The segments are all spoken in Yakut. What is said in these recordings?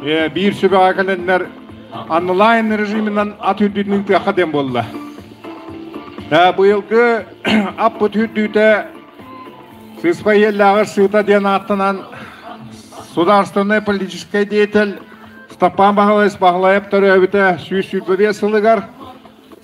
Биир сүбэҕэ кэлэннэр онлайн режиминэн ат үрдүтүн ыытыахха диэн буолла. Быйылгы аппыт үрдүүтэ Сыспай иэллээҕэр сыыта диэн ааттанан судаарыстыбаннай политическай деятель Степан Баһылайыс Баһылайап төрөөбүтэ 125 сылыгар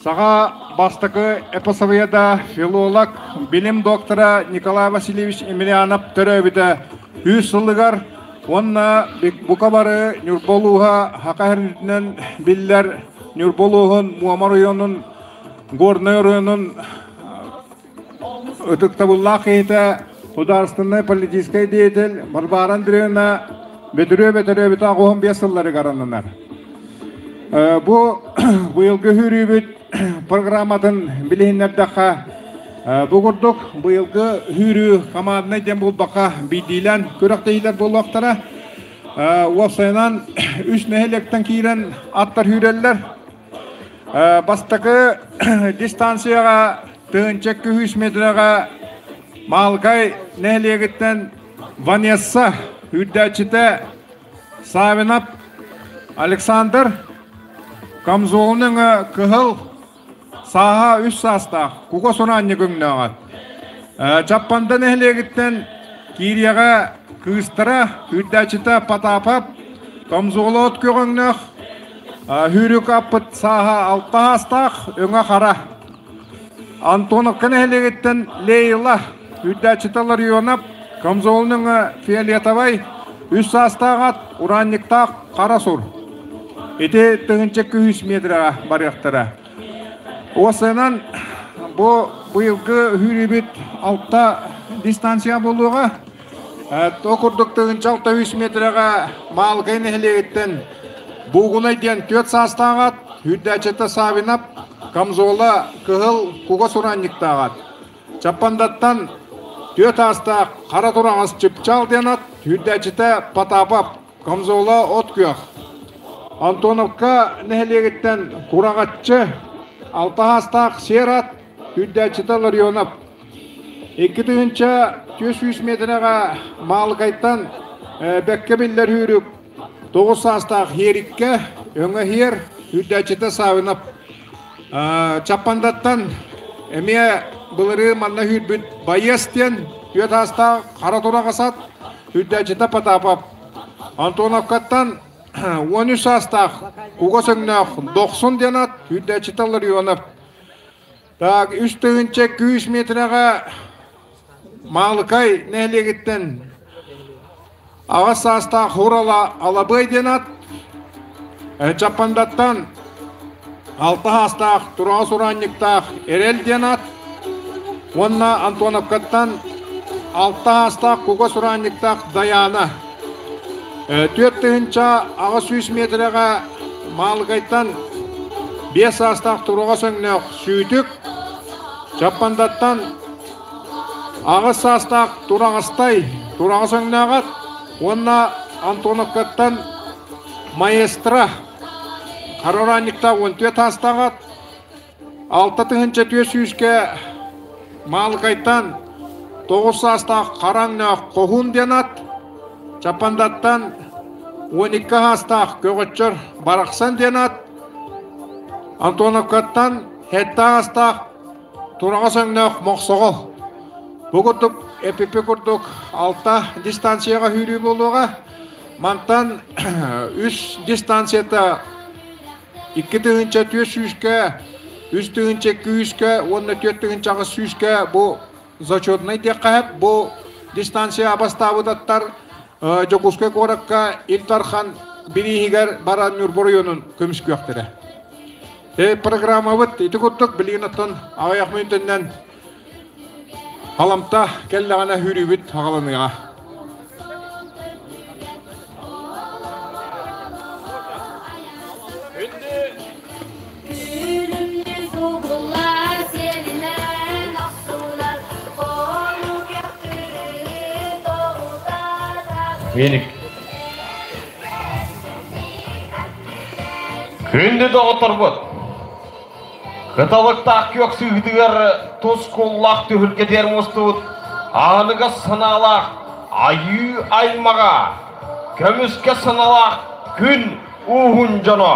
Саха бастакы эпосоведа, филолог, билим доктора Николай Васильевич Емельянов төрөөбүтэ 100 сылыгар уонна бука бары Ньурба улууһа Хака үрдүнэн биллэр Ньурба улууһун Муома оройуонун Горнай оройуонун ытыктабыллаах киһитэ судаарыстыбаннай политическай деятель Варвара Андреевна Бөтүрүөбэ төрөөбүтэ 85 сылларыгар ананар. Бу быйылгы сүүрүүбүт программатын билиһиннэрдэххэ, бу курдук быйылгы сүүрүү команднай диэн булбакка биирдиилээн күрэхтэһиилэр буолуохтара. Уопсайынан үс нэһилиэктэн киирэн аттар сүүрэллэр. Бастакы дистанцияҕа 1200 метрэҕэ Маалыкай нэһилиэгиттэн Ванесса үрдээччитэ Савинов Александр камзолун өҥө кыһыл, сааһа үс саастаах, кука сураанньык өҥнөөҕө. Чаппанда нэһилиэгиттэн Киириэҕэ кыыстара үрдээччитэ Потапов камзола от күөх өҥнөөх, Сүүрүк аппыт сааһа алта саастаах, өҥө хара. Антоновка нэһилиэгиттэн Лейла, үрдээччитэ Ларионов, камзолун өҥө фиолетовай, үс саастаах ат, ураанньыктаах хара сур. Ити 1200 метрэҕэ барыахтара. Уосайынан бу быйылгы сүүрүүбүт алта дистанция буолуоҕа. Ол курдук 1603 метрэҕэ Маалыкай нэһилиэгиттэн Буугунай диэн түөрт саастаах ат, үрдээччитэ Савинов, камзола кыһыл кугас ураанньыктаах ат. Чаппандаттан түөрт саастаах хара тураҕас Чыпчаал диэн ат, үрдээччитэ Потапов, камзола от күөх. Антоновка нэһилиэгиттэн Кураҕаччы, алта саастаах сиэр ат, үрдээччитэ Ларионов. 2400 миэтэрэҕэ Маалыкайтан бэккэ биллэр сүүрүк 9 саастаах Хиэриккэ өҥө хиэр үрдээччитэ Савинов Чаппандаттан эмиэ былырыын манна сүүрбүт Байыас диэн 4 саастаах хара тураҕас ат үрдээччитэ Потапов Антоновкаттан 13 саастаах кугас өҥнөөх Дохсун диэн ат үрдээччитэ Ларионов. Так, 3200 метрэҕэ Маалыкай нэһилиэгиттэн аҕыс саастаах Хурала Алабыай диэн ат, Чаппандаттан алта саастаах Тураҕас Ураанньыктаах Эрэл диэн ат уонна Антоновкаттан алта саастаах Кугас Ураанньыктаах Дайаана. 4800 метрэҕэ Маалыкайтан биэс саастаах туруҕас өҥнөөх Сүүтүк, Чаппандаттан аҕыс саастаах Тураҕастай тураҕас өҥнөөх ат уонна Антоновкаттан Маэстро хара ураанньыктаах 14 саастаах ат 6400-кэ Маалыкайтан 9 саастаах Хараҥнаах Хоһуун диэн ат, Чаппандаттан 12 саастаах Көҕөччөр Барахсан диэн ат, Антоновкаттан 7 саастаах Тураҕас өҥнөөх Мохсоҕол. Бу курдук эпипи курдук алта дистанцияҕа сүүрүү буолуоҕа. Мантан үс дистанцията 2400-кэ, 3200-кэ уонна 4800-кэ бу зачетнай диэххэ сөп. Бу дистанция бастаабыт аттар Дьокуускай куоракка Ил Дархан бирииһигэр баран Ньурба оройуонун көмүскүөхтэрэ. Программабыт ити курдук билигин оттон аҕыйах мүнүүтэннэн Аламта кэллэҕинэ сүүрүүбүт аҕаланыаҕа. Веник. Күндү доҕотторбут! Кыталыктаах күөх сыһыытыгар тускуллаах түһүлгэтигэр мустубут аныгы санаалаах айыы аймаҕа, көмүскэ санаалаах. күн ууһун дьоно.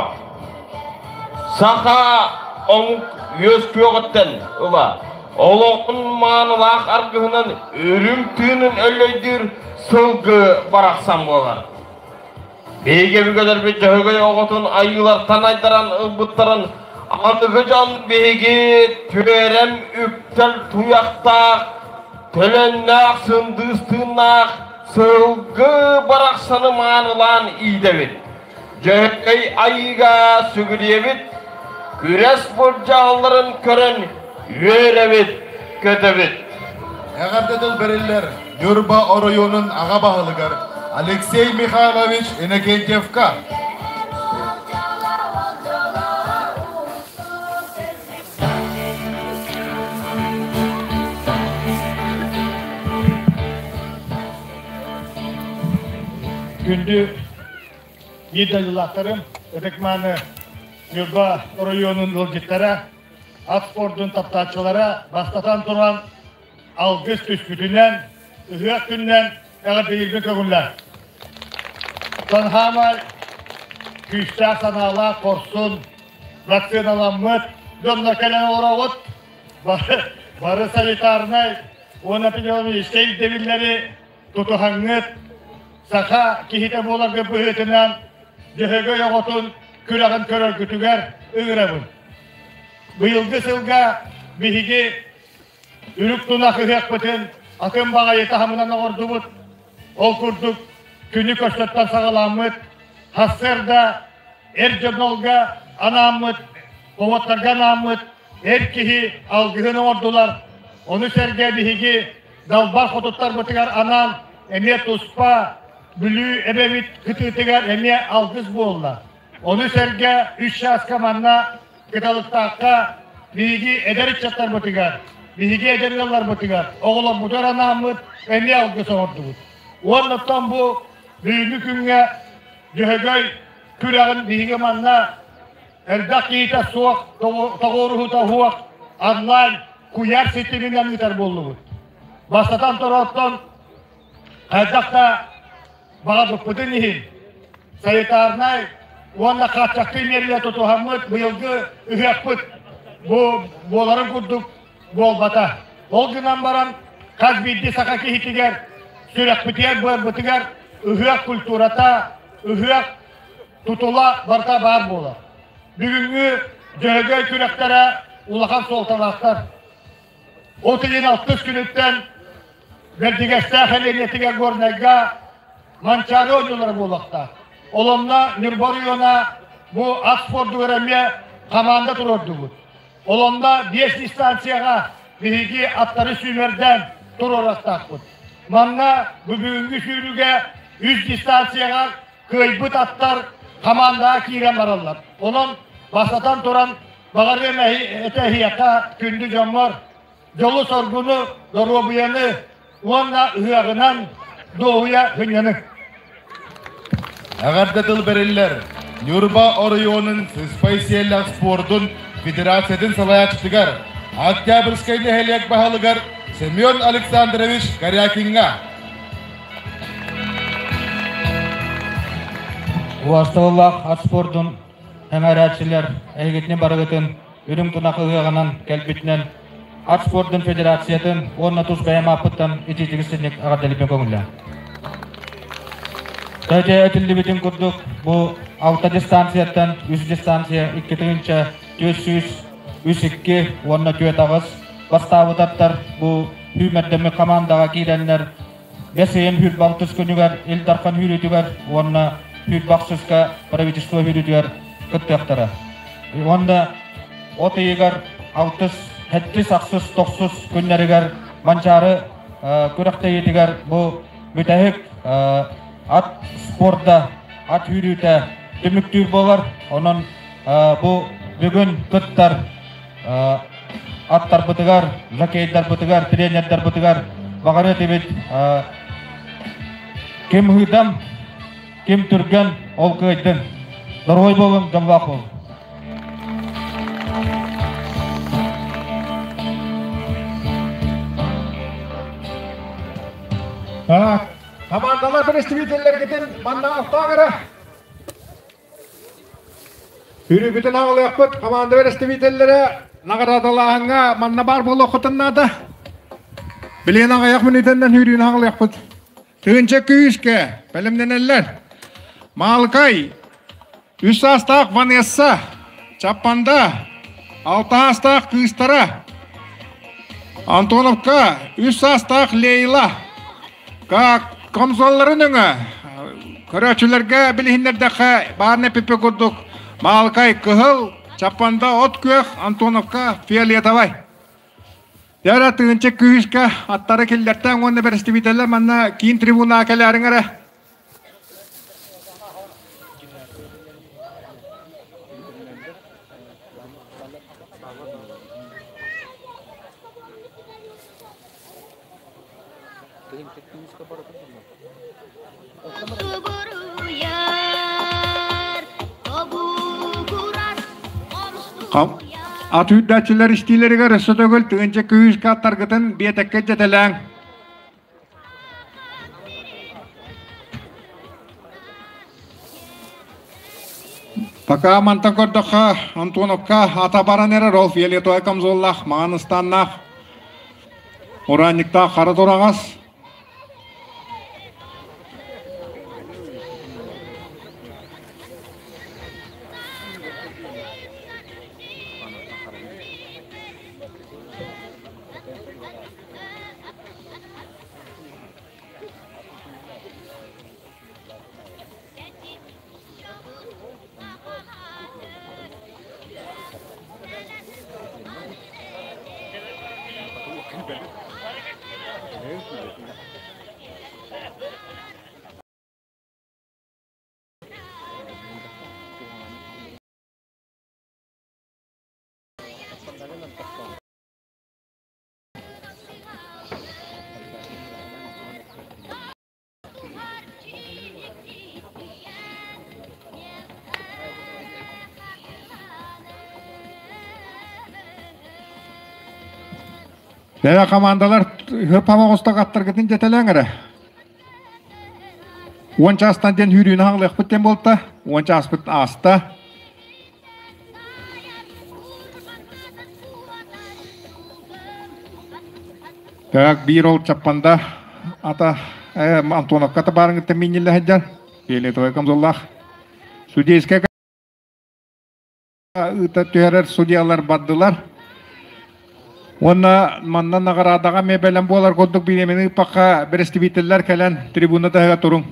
Саха омук үөскүөҕүттэн ыла олоҕун маанылаах аргыһынан үрүҥ тыынын өллөйдүүр сылгы барахсан буолар. Биһиги өбүгэлэрбит Дьөһөгөй оҕотун айыылартан айдаран ылбыттарын аныгы дьон биһиги түөрэм үктэл туйахтаах, төлөннөөх сындыыс тыыннаах сылгы барахсаны маанылаан иитэбит. Дьөһөгөй айыыга сүгүрүйэбит, күрэс былдьаһалларын көрөн үөрэбит, көтөбүт. Эҕэрдэ тыл бэриллэр Ньурба оройуонун аҕа баһылыгар Алексей Михайлович Иннокентьевка. Күндү биир дойдулаахтарым, ытык-мааны Ньурба оройуонун ыалдьыттара, ат спордун таптааччылара бастатан туран алгыс түспүтүнэн, ыһыах күнүнэн эҕэрдэлиирбин көҥүллээх. Санхаамай күүстээх санаалаах, хорсун, вакциналаммыт дьоннор кэлэн олороҕут. Бары, бары санитарнай уонна эпидемиологическай ирдэбиллэри тутуһаҥҥыт, саха киһитэ буоларга быһыытынан Дьөһөгөй оҕотун күрэҕин көрөргүтүгэр ыҥырабын. Быйылгы сылга биһиги Үрүк тунах ыһыахпытын атын баҕайы таһымынан оҥордубут. Ол курдук күнү көрсөттөн саҕаламмыт, сарсыарда эр дьоннолго анааммыт, поводтарга анааммыт эр киһи алгыһын оҥордулар. Ону сэргэ биһиги далбар хотуттарбытыгар анаан эмиэ туспа Бүлүү эбэбит кытыытыгар эмиэ алгыс буолла. Ону сэргэ үс чааска манна Кыталыктаахха биһиги эдэр ыччаттарбытыгар, биһиги эдэр ыалларбытыгар, оҕолорбутугар анааммыт эмиэ алгыс оҥордубут. Уонна оттон бу бүгүҥҥү күҥҥэ Дьөһөгөй күрэҕин биһиги манна элбэх киһитэ суох, тоҕуоруһута суох онлайн куйаар ситиминэн ыытар буоллубут. Бастатан туран, хайдах да баҕарбыппытын иһин санитарнай уонна хааччахтыы миэрэлэри тутуһаммыт быйылгы ыһыахпыт бу буоларын курдук буолбата. Ол гынан баран хас биирдии саха киһитигэр сүрэхпитигэр-быарбытыгар ыһыах культурата, ыһыах тутула барыта баар буолар. Бүгүҥҥү Дьөһөгөй күрэхтэрэ улахан суолталаахтар. От ыйын алтыс күнүттэн Бэрдигэстээх нэһилиэнньэтигэр Горнайга Манчаары оонньуулара буолуохтаах. Ол онно Ньурба оройуона бу ат спордугар эмиэ хамаанда туруордубут. Ол онно биэс дистанцияҕа биһиги аттары сүүмэрдээн туруорастаахпыт. Манна бүгүҥҥү сүүрүүгэ үс дистанцияҕа кыайбыт аттар хамаандаҕа киирэн бараллар. Онон бастатан туран баҕарыам этэ эһиэхэ күндү дьоммор дьолу-соргуну, доруобуйаны уонна ыһыаҕынан дуоһуйа сынньаныҥ. Эҕэрдэ тыл бэриллэр Ньурба оройуонун сыспай сиэллээх спордун федерациятын салайааччытыгар Октябрьскай нэһилиэк баһылыгар Семен Александрович Корякиҥҥа. Убастабыллаах ат спордун эҥэрээччилэр эһигитини барыгытын үрүҥ тунах ыһыаҕынан кэлбитинэн ат спордун федерациятын уонна тус бэйэм ааппыттан итиитигиссинник эҕэрдэлиибин көҥүллээх. Тэти этиллибитин курдук бу алта дистанцияттан үс дистанция 2 тыһыынча 400 үс икки уонна түөрт аҕыс бастаабытаттар бу сүүмэрдэммит хамаандаҕа киирэннэр бэс ыйын сүүрбэ күнүгэр Ил Дархан сүүрүүтүгэр уонна сүүрбэ ахсыска правительство сүүрүүтүгэр кыттыахтара. Уонна от ыйыгар алтыс, сэттис, ахсыс, тохсус күннэригэр Манчаары күрэхтэһиитигэр бу бүтэһик ат спорда, ат сүүрүүтэ түмүктүүр буолар. Онон бу бүгүн кыттар аттарбытыгар, жокейдарбытыгар, тренердарбытыгар баҕарыа этибит ким ыһыытам, ким түргэн, ол кыайдын. Доруобай буолуҥ, дьоллоох буолуҥ. Командалар представителлэргитин манна охтоох эрэ. Үрүүбүтүн аҕалыахпыт команда бэрэстэбиитэллэрэ наҕараадалааһыҥҥа манна баар буолуоххутун наада. Билигин аҕыйах мүнүүтэннэн үүрүүнү аҕалыахпыт. Тыынча күүскэ бэлэмнэнэллэр. Маалыкай үс саастаах Ванесса, Чаппанда алта саастаах кыыстара, Антоновка үс саастаах Лейла, как комсолларын өҥө көрөөччүлэргэ билиһиннэрдэххэ баарына эпиппит курдук Маалыкай кыһыл, Чаппанда от күөх, Антоновка фиолетовай. Дьэ тыынча күүскэ аттары киллэртээн уонна бэрэстэбиитэллэр манна киин трибунаҕа кэлээриҥ эрэ. Ат үүрдээччилэр истиилэригэр өссө төгүл тыынча күүскэ аттаргытын биэтэккэ дьэтэлээҥ. Пока мантан көрдөххө, Антоновка ата баран эрэр ол фиолетовай камзоллаах, маҥан ыстааннаах, ураанньыктаах хара тураҕас. Дьэ, командалар хөп оҕустак аттаргытын дьэтэлээҥ эрэ. Уон чаастан диэн сүүрүүнү хаҥалыахпыт диэн буолта. Уон чааспыт ааста. Так, биир ол Чаппанда ата Антоновка табаарыҥыттан миинньиллэ сылдьар. Фиолетовай камзоллаах. Судейская ыыта түһэрэр судьялар бардылар. Уонна манна наҕараадаҕа эмиэ бэлэм буолар курдук бириэмэни ыыппакка бэрэстэбиитэллэр кэлэн трибуна таһыгар туруҥ.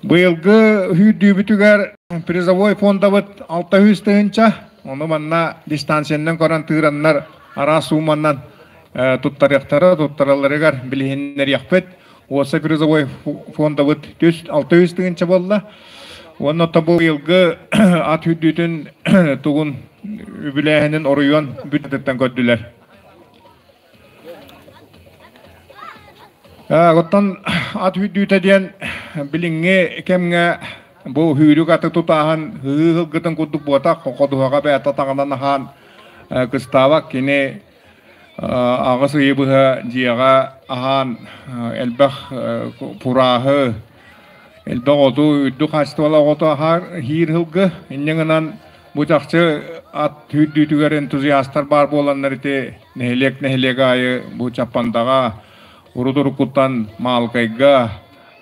Быйылгы сүүрдүүбүтүгэр призовой фондабыт 600 тыһыынча, ону манна дистанциянан көрөн тыыраннар араас сууманнан туттарыахтара, туттаралларыгар билиһиннэриэхпит. Уопсай призовой фондабыт 600 тыһыынча буолла. Уонна тобу быйылгы ат үрдүүтүн тугун үбүлээһинин оройуон бүттүттэн көрдүлэр. Оттон ат үрдүүтэ диэн билиҥҥи кэмҥэ бу сүүрүк аты тутааһын ыһыы сылгытын курдук буотах, ходуһаҕа бэйэтэ атаҕынан аһаан кыстаабат. Кини аҕыс ыйы быһа дьиэҕэ аһаан элбэх пурааһы, элбэх оту, үрдүк хаачыстыбалаах оту аһаар иһиир сылгы. Инньэ гынан Бу чахчы ат сүүрдүүтүгэр энтузиастар баар буоланнар ити нэһилиэк нэһилиэк аайы бу Чаппандаҕа, урут-уруккуттан Маалыкайга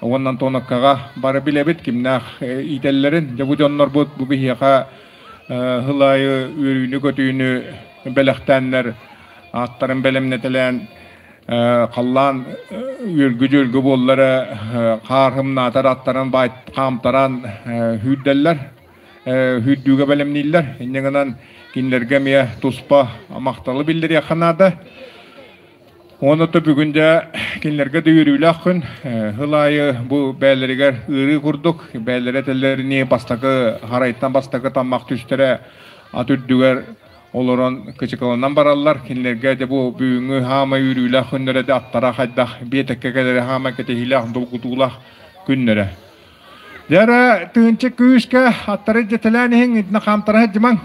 уонна Антоновкаҕа бары билэбит кимнээх иитэллэрин. Дьэ бу дьоннорбут бу биһиэхэ сыл аайы үөрүүнү-көтүүнү бэлэхтээннэр ааттарын бэлэмнэтэлээн халлаан үөргү-дьүөргү буоллара хаар хымнаатар аттарын хаамтаран сүүрдэллэр. Сүүрдүүгэ бэлэмнииллэр. Инньэ гынан кинилэргэ эмиэ туспа махталы биллэриэххэ наада. Уонна то бүгүн дьэ кинилэргэ да үөрүүлээх күн. Сыл аайы бу бээлэригэр ыарыы курдук, бээлэрэ этэллэринии бастакы харайтан бастакы таммах түстэрэ ат үрдүгэр олорон кычыкыланан бараллар. Кинилэргэ дьэ бу бүгүҥҥү хаамай үөрүүлээх күннэрэ де аттара хайдах биэтэккэ кэлэрэ хаамай кэтэһиилээх, долгутуулаах күннэрэ. Дьара тыынчы күүскэ аттары дьэтэлээн иһиҥ итинэ хаамтара сылдьымаҥ.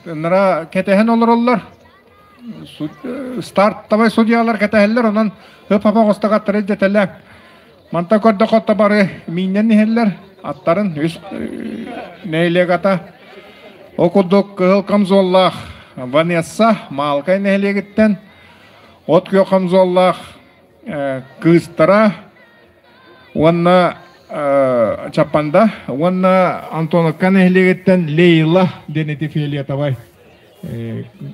Нара кэтэһэн олороллор. Стартовай судьялар кэтэһэллэр, онон хып-хап оҕустук аттары дьэтэлээн. Манта көрдөххө бары мииннэн иһэллэр. Аттарын үс нэһилиэк ата. Ол курдук кыһыл камзоллаах Ванесса Маалкай нэһилиэгиттэн, от күөх камзоллаах кыыстара уонна Чаппанда уонна Антоновка нэһилиэгиттэн Лейла диэн ити фиолетовай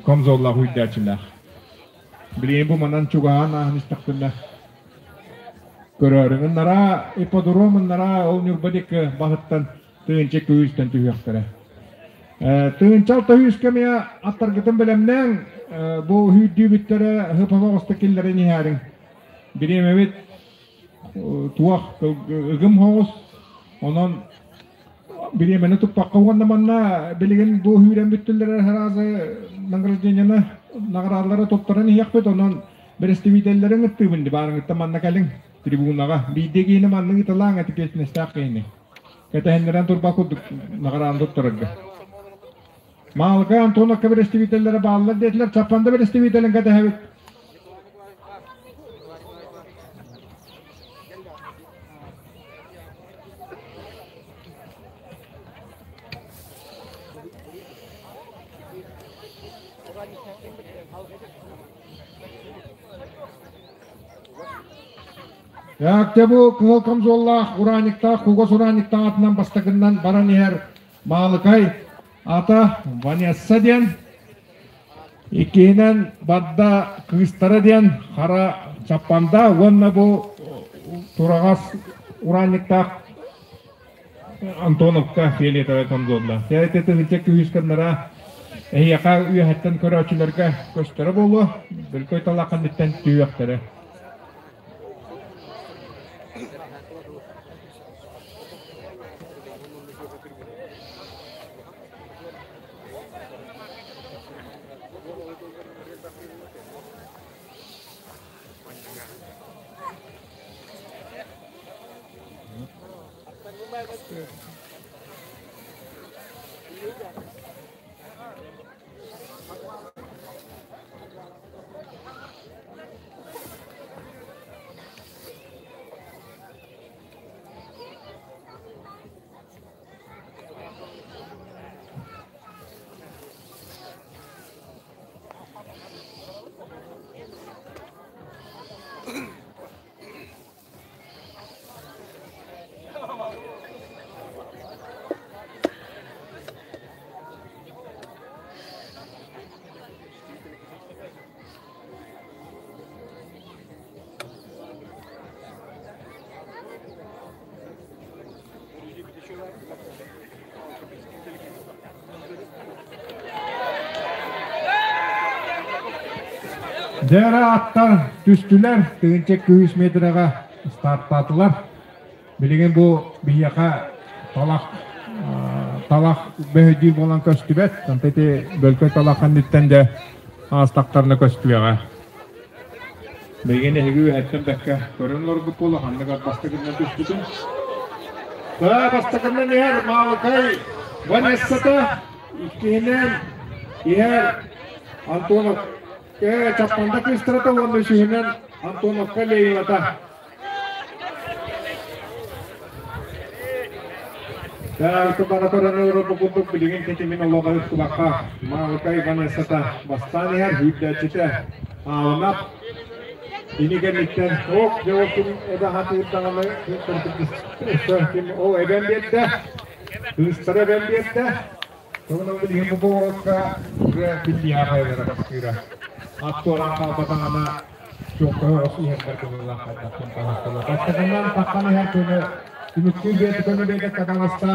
камзоллаах уйдааччылаах. Билигин бу манан чугаһаан ааһан истэхпинэ көрөөрүҥ. Ыннараа ипподром ыннараа ол Ньурба диэки баһыттан тыынча күүстэн түһүөхтэрэ. Тыынча алта сүүс кэмиэ аттаргытын бэлэмнээҥ, бу үүрдүүбүттэрэ хып-хап оҕуста киллэрэн иһээриҥ. Бириэмэбит туох ыгым соҕус, онон бириэмэни туппакка уонна манна билигин бу үүрэн бүттүлэр сразу награждениены наҕараадалары туттаран иһиэхпит, онон бэрэстэбиитэллэрин ыттыыбын баарыҥыттан манна кэлиҥ трибунаҕа. Биирдэ киһини маннык ыталааҥ эппиэтинэстээх киһини. Кэтэһиннэрэн турба курдук наҕарааны туттарарга. Маалыкай Антоновка бэрэстэбиитэллэрэ бааллар диэтилэр, Чаппанда бэрэстэбиитэлин кэтэһэбит. Дьэ бу кыһыл камзоллаах, ураанньыктаах, кугас ураанньыктаах атынан бастакыннан баран иһэр Маалыкай ата Ванесса диэн, иккиһинэн Бадда кыыстара диэн хара Чаппанда уонна бу тураҕас ураанньыктаах Антоновка фиолетовай камзоллаах. Дьэ тыһыынча күүс гыннара эһиэхэ үөһэттэн көрөөччүлэргэ көстөрө буолуо, бөлкөй талахан бүттэн түһүөхтэрэ. Дьэ аттар түстүлэр, тыһыынча 200 метрэҕэ стартаатылар. Билигин бу биһиэхэ талах талах бөһөйдүүр буолан көстүбэт. Онто ити бөлкөй талах инниттэн дьэ аастахтарына көстүөҕэ. Билигин эһиги үөһэттэн бэккэ көрөн олорбут буолуо, ханнык бастакынан түспүтүн. Бастакынан иһэр Маалыкай Ванессата, иккиһинэн иһэр Антонов Чаппанда кыыстарата уонна үсүһүнэн Антоновка Лейлата. Бара көрөн олорор курдук билигин тэтимин олоҕо ыктыбакка Маалыкай Ванессата бастаан иһэр сүүрдээччитэ Аалынап ини кэнниттэн ок дьэ ол ким эбэ хатыыр даҕаны ким ол эбэн биэрдэ кыыстара эбэн биэрдэ Тугунан билигин бу буолуокка уже биллиэҕэ хайалара бастыыра. Ат туораан хаалбатаҕына чуоккаһы ос иһэрдэр кыбыллаах хайдахтан таһастала. Бастакынан таххан иһэр көмө түмүктүүр бэйэтэ көмө бэйэтэ каталаста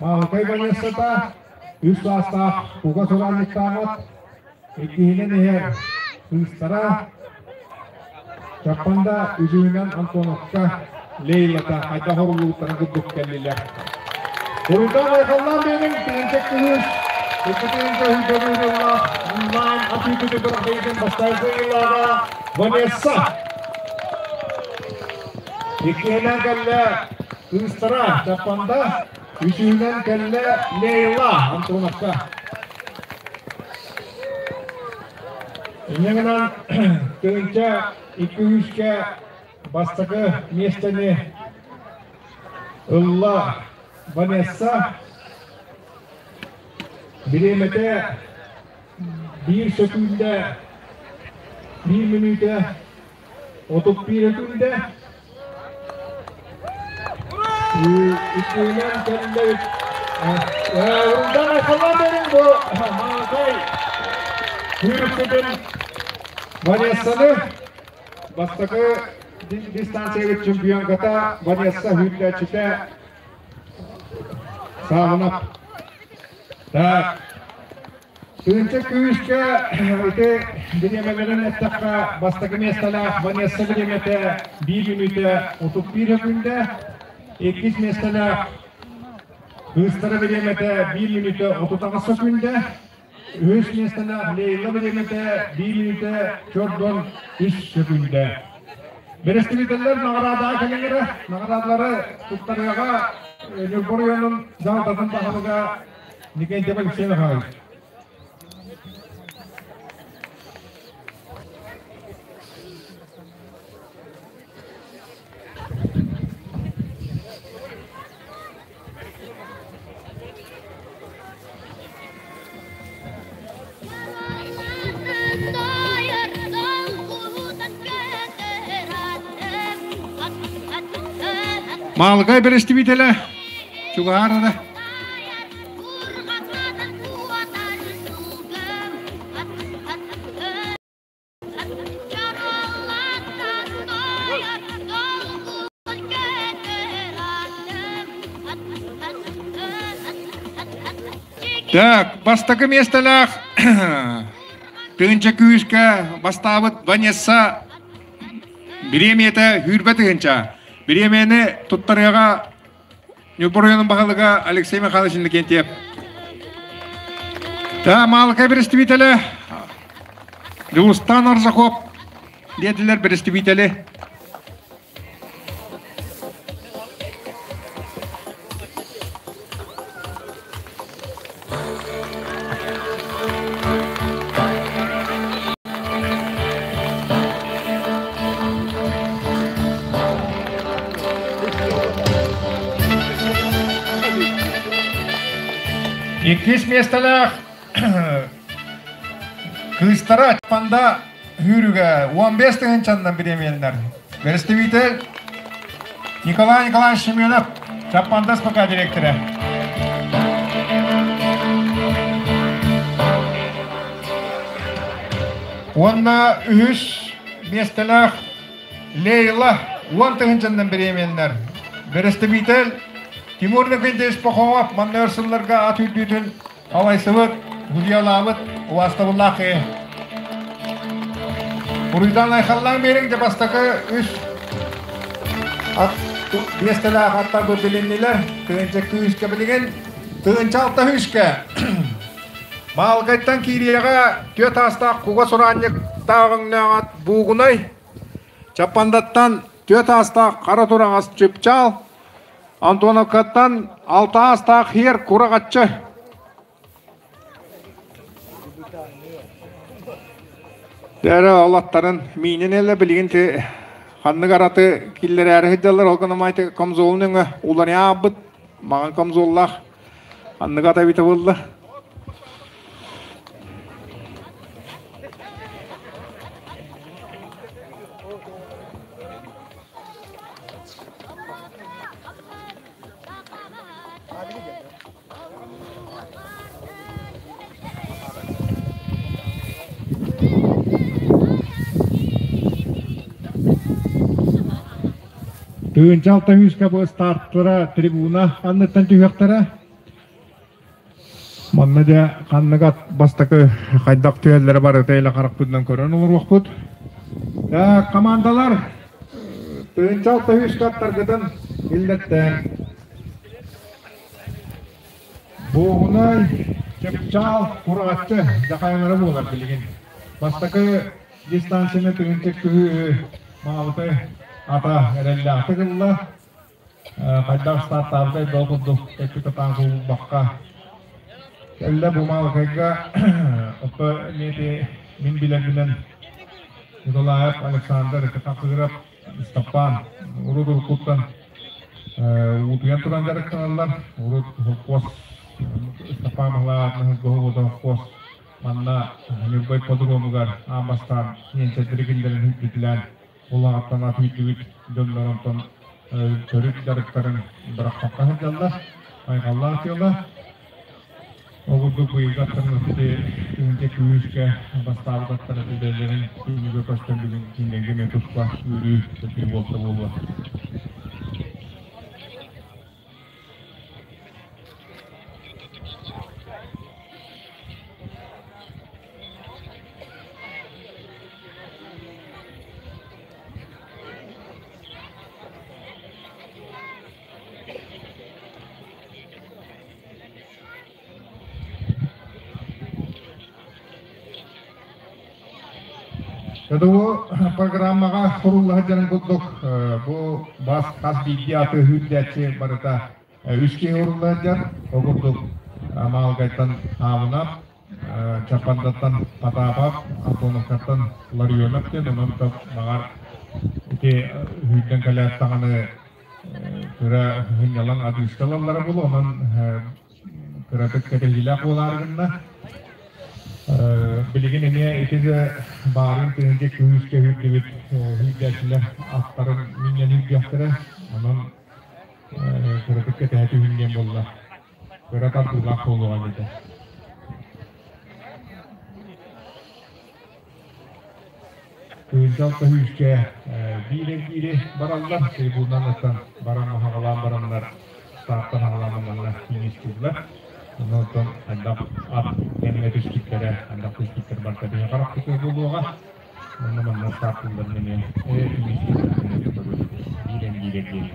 Маалыкай Ванессата үс саастаах кугас ураанньыктааҕат иккиһинэн иһэр кыыстара Чаппанда үсүһүнэн Антоновка Лейлата хайдах оруллубуттарын курдук кэллилэр. Уруйдаан айхаллаан биэриҥ тыһыынча кыыс икки тыһыынча сүүрбэ онлайн атыы-тутуу күрэхтэһиитин бастакы ыйылааҕа Ванесса. Иккиһинэн кэллэ. Кыыстара Чаппанда, үсүһүнэн кэллэ Лейла Антоновка. Инньэ гынан тыһыынча икки үскэ бастакы миэстэни ылла Ванесса. Бириэмэтэ биир сөкүүндэ биир мүнүүтэ 31 өкүүндэ. Иккиһинэн кэллэбит. Урундан айхаллаан берин бу Маалыкай күүрүккүтүн Ванессаны бастакы дистанциябыт чемпионката Ванесса сүүрдээччитэ Сааһынап. Так. Тыынча күүскэ ити бириэмэлэрин эттэххэ, бастакы миэстэлээх Ванесса бириэмэтэ биир мүнүүтэ 31 өкүндэ, иккис миэстэлээх кыыстара бириэмэтэ биир мүнүүтэ 38 сөкүндэ, үһүс миэстэлээх Лейла бириэмэтэ биир мүнүүтэ 43 сөкүндэ. Бэрэстэбиитэллэр наҕараадаҕа кэлиҥ эрэ, наҕараадалары туттарыаҕа Ньурба оройуонун дьаһалтатын баһылыга Никентьев Алексей Михайлович. Маалыкай бэрэстэбиитэлэ чугаһаар эрэ. Так, бастакы миэстэлээх тыһыынча күүскэ бастаабыт Ванесса бириэмийэтэ сүүрбэ тыһыынча. Бириэмийэни туттарыаҕа Ньурба оройуонун баһылыга Алексей Михайлович Иннокентьев. Да, Маалыкай бэрэстэбиитэлэ Дьулустаан Аржаков диэтилэр бэрэстэбиитэли. Иккис миэстэлээх кыыстара Панда Хүүрүгэ 15 тыһыынчаннан бириэмийэлэнэр. Бэрэстэбиитэл Николай Николаевич Семенов, Чаппанда СПК директора. Уонна үһүс миэстэлээх Лейла уон тыһыынчаннан бириэмийэлэнэр. Бэрэстэбиитэл Тимур Николаевич Пахомов манна өр сылларга ат үрдүүтүн Алайсыбыт, гудьялаабыт, убаастабыллаах киһи. Буруйдаан айхаллаан биэриҥ дьэ бастакы үс ат миэстэлээх аттар билиннилэр. Тыһыынча күүскэ билигин тыһыынча алта сүүскэ Маалгайтан киириэҕэ түөрт аастаах куга сураанньык тааҕыҥнааҕат Буугунай, Чаппандаттан түөрт аастаах хара тураҕас Чыпчаал, Антоновкаттан алта аастаах Хиэр Кураҕаччы. Дээрэ ол аттарын миинин элэ билигин ти ханнык араты киллэрээри сылдьаллар ол гына майты комзолун өҥө уларыйаабыт маҕан комзоллаах ханнык ата эбитэ буолла. Тыынча алта сүүскэ бу стартара трибуна анныттан түһүөхтэрэ. Манна дьэ ханнык ат бастакы хайдах түһэллэрэ барыта илэ харахпытынан көрөн олоруохпут. Командалар тыынча алта сүүскэ аттаргытын иллэттээн. Буоһунай, Чыпчаал, Кураҕаччы дьахайалара буолар билигин. Бастакы дистанцияны тыһыынча күһү Маалыкай ата эрэллээхтик ылла. Хайдах стартаабытай да курдук тэппит атаан кулбакка кэллэ бу Маалыкайга отто эмиэ мин билэрбинэн Николаев Александр Хапсыгырап Степан урут уруккуттан уутуйан туран дьарыктаналлар. Урут холкуос Степан Баһылаевна холкуос манна Ньурба ипподромугар аан бастаан ньиэнчэдэри киллэрэн үһүрдүтүлээн улаҕаттан атыырдыбыт дьоннор онтон төрүт дьарыктарын бырахпакка сылдьаллар. Айҕаллаах дьыала. Ол курдук быйылгы аттарын ити тыһыынча күүскэ бастаабыт аттара үлэлэрин күнүгэ көстөн бүгүн кинилэргэ эмиэ туспа үөрүү көтүү буолта буолуо. Бу программаҕа сурулла сылдьарын курдук бу бас хас биирдии аты үүрдээччи барыта үс киһи урулла сылдьар. Ол курдук Маалгайтан Аамынап, Чаппандаттан Потапов, Антоновкаттан Ларионов диэн онон баҕар ити үүрдэн кэлээт даҕаны кыра сынньалаҥ адыыска ылаллара буолуо, онон кыратык кэтэһиилээх буолаары гынна. Билигин эмиэ ити да баарын тыһыынча күүскэ үүрдүбүт үүрдээччилэр аттарын минньэн үүрдүөхтэрэ. Онон кыратык кэтэһэ түһүн диэн буолла. Кыра тардыылаах буолуоҕа диэтэ. Кыынчал көһүүскэ биир эргиири бараллар, трибунан ыттан баран хаҕалаан бараннар, стартан хаҕалаан манна фиништииллэр. Онтон хайдах ат кэмҥэ түспүттэрэ, хайдах түспүттэр барыта биһи харахпытыгар буолуоҕа. Онно манна стартыылларын эмиэ фиништииллэрин эмиэ көрүбүт. Биир эргиир эргиир.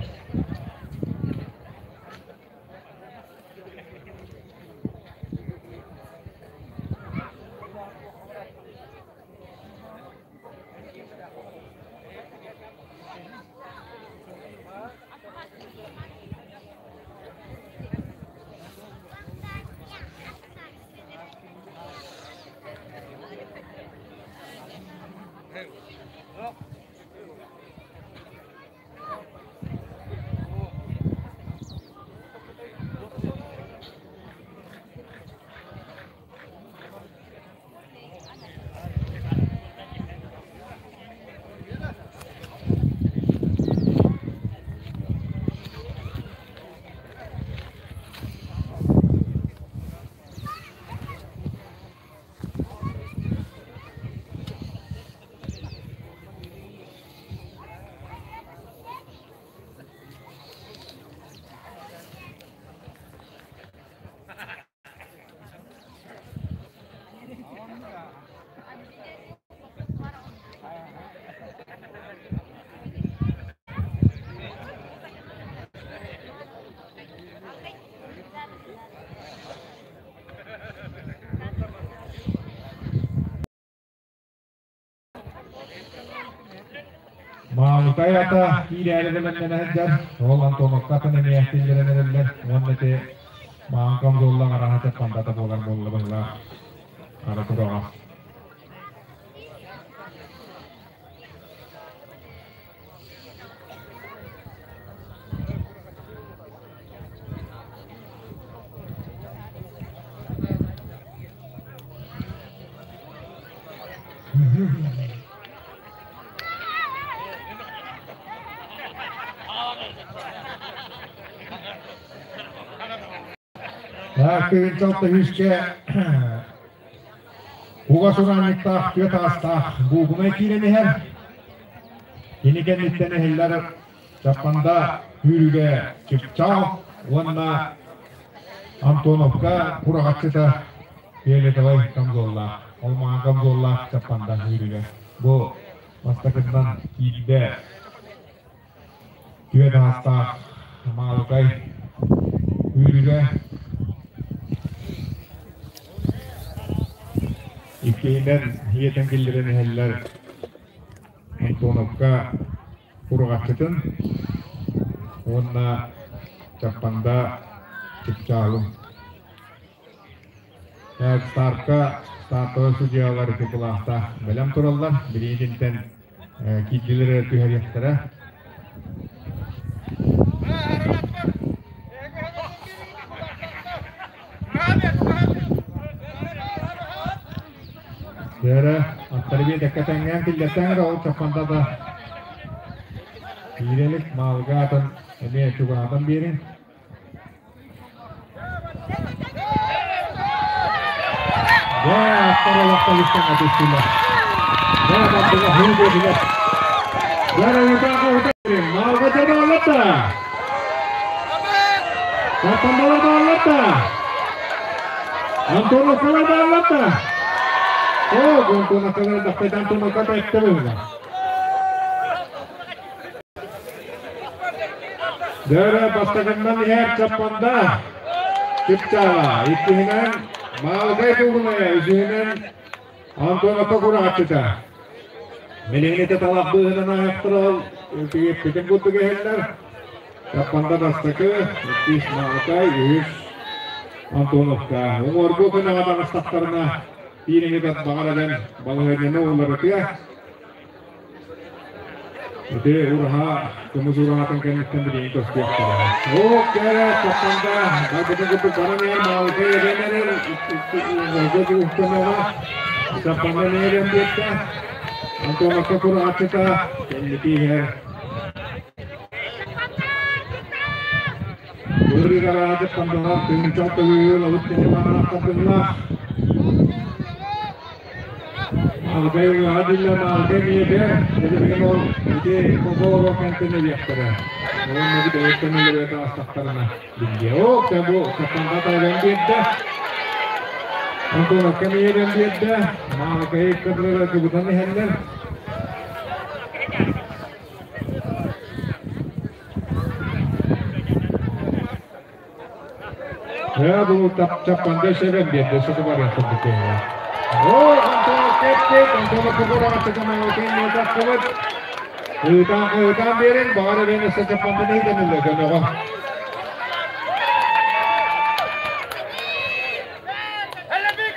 Маалыкай ата киирээри бэлэмнэнэ сылдьар, ол Антоновка атын эмиэ киллэрэн эрэллэр уонна ити маҥан камзоллаах араһа чаппандата буолар буолла быһыылаах хара тураҕа. Кыһынчалта үскэ уга сураанньыктаах түөрт аастаах буугунай киирэн иһэр. Кини кэнниттэн иһиллэр Чаппанда Күүрүгэ Чыпчаал уонна Антоновка кураҕаччыта фиолетовай камзоллаах, ол маҥан камзоллаах Чаппанда Күүрүгэ. Бу бастакытынан киирдэ түөрт аастаах Маалыкай Күүрүгэ иккиһинэн ийэтин киллэрэн иһэллэр Антоновка кураҕаччытын. уонна Чаппанда Чыпчаалын. Старка стартовай судьуйалар ити кылаастаах бэлэм тураллар. Билигин киирдилэр эрэ түһэриэхтэрэ. Дээрэ, аттары биэтэккэ тэҥҥээн киллэртэҥ эрэ ол чаппанда да киирэлик маалга атын эмиэ чугаһатан биэриҥ. Дьэ, аттар олохтон истэн түстүлэр. Дьэ, бардыга хуу диэтилэр. Дьэ, уутаах уутаах маалга дьэ бааллар да. Чаппандалар бааллар да. Антоновкалар бааллар да. О, Антоновкалар дахтайда Антоновка эттэ буолла. Дөрө бастакыннан иһэр Чаппанда Чыпчаала, иккиһинэн Маалыкай Куугунайа, үсүһүнэн Антоновка курааччыта. Билигин талах быыһынан аһахтарал тигиппитин курдук иһэллэр. Чаппанда бастакы, иккис Маалыкай, үһүс Антоновка. Уҥуоргу күнэҕэ таҕыстахтарына биир баҕар эбэн балаһыанньаны уларытыа. Ити ураһа кымыс ураһатын кэнниттэн билигин көстүөхтэрэ. Оо, кэрэ, тохтонда, барбытын курдук баран иһэр маалыкай эбэн эрэр, уҥуорга уктанаҕа, саппанан иһэрэн биэрдэ. Антоновка кураҕаччыта кэнники иһэр. Ырыгараады пандалар тыынчал төгүл алып тенеманаахтардыллаах. Маалыкай уҥаҕа диллэ маалыкай миэбэ, эдэригэн ол ити коколого кэнтэн эбиэхтэрэ. Уонна бу бэйэттэн өлөрө таастахтарына биллиэ. Оо, тэ бу саппанга тайган биэрдэ. Антоновка миэбэн биэрдэ. Маалыкай кыдырыга кыбытан иһэллэр. Ээ, бу чаппанда сөбөн биэрдэ, сыты барыах курдук көһүнэ. Оо, Антонов кэппит, Антонов кукураҕа маҥалкын тахсыбыт. Ыытаан, ыытаан биэрин, баҕар эбэн өссө чаппанданы ыытан ылла көмөҕө.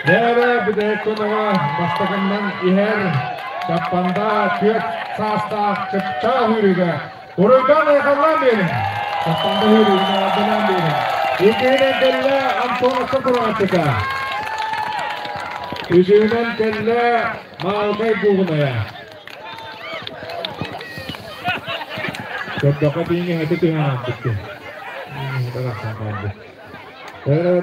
Дээрэ бүтэһик көмөҕө бастакыннан иһэр Чаппанда түөрт саастаах чыпчаа сүүрүгэ Уруйдаан айхаллаан биэриҥ! Чаппанда сүүрүгүн аҕалбынаан биэриҥ! Иккиһинэн кэллэ Антоновка турааччыта. Үсүһүнэн кэллэ Маалыкай Бугунайа. Көрдөххө тииҥ эһэтэ түһэн ааспыт. Барахсан хаалбыт.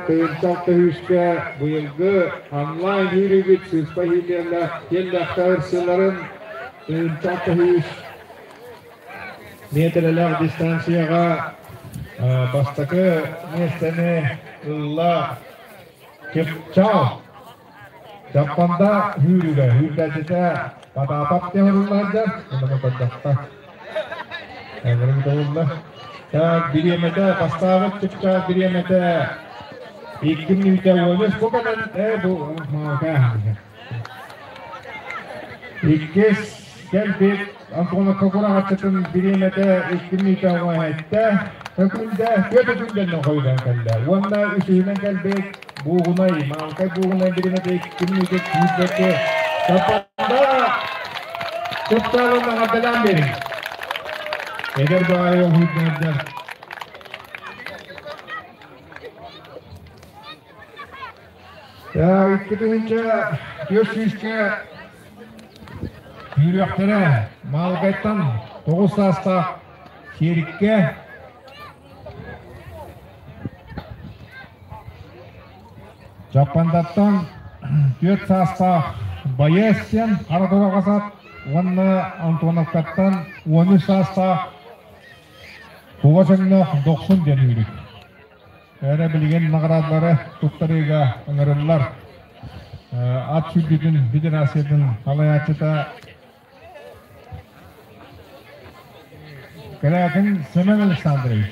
Тыйынчах көһүүскэ быйылгы онлайн үүрүүбүт сыыспа иһиллиэллээх тиэллээхтэр сылларын тыйынчах көһүүс миэтэрэлээх дистанцияҕа бастакы миэстэни ылла Чыпчаал. Чаппанда сүүрүгэ сүүрдээччитэ Потапов диэн ыллаһар онно көрдөххө эҥэрин толулла. Так, бириэмэтэ, бастаабыт чыпчаал бириэмэтэ 2 мүнүүтэ 13 бу кэлэн бу Иккис кэлбит Антоновка кураҕаччытын бириэмэтэ 2 мүнүүтэ оҥоһэттэ. Өкүндэ, түөрт өкүндэннэн хойутан кэллэ. Уонна үсүһүнэн кэлбит Буугунай, Маалыкай Буугунай бириэмэтэ 2 мүнүүтэ күүрбэккэ Чаппанда Чыптаалын эҕэрдэлээн биэриҥ. Эдэр баҕайы уһуйдардар. 2 400-кэ күүрүөхтэрэ Маалыкайтан 9 саастаах Сиэриккэ Чаппандаттан 4 саастаах Байыас диэн хара тураҕас ат уонна Антоновкаттан 13 саастаах Кугас өҥнөөх Дохсун диэн үүрүк. Эрэ билигин наҕараадалары туттарыыга ыҥырыллар. Ат сүүрдүүтүн федерациятын салайааччыта Кэлээтин Семен Александрович.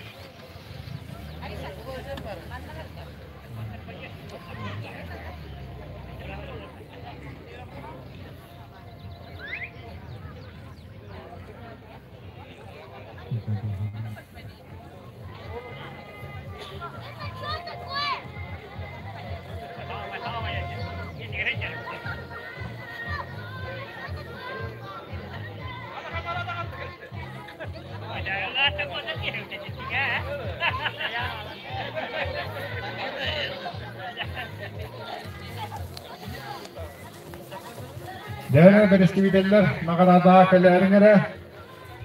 Дьэ, бэрэстэбиитэллэр наҕараадаҕа кэлээриҥ эрэ.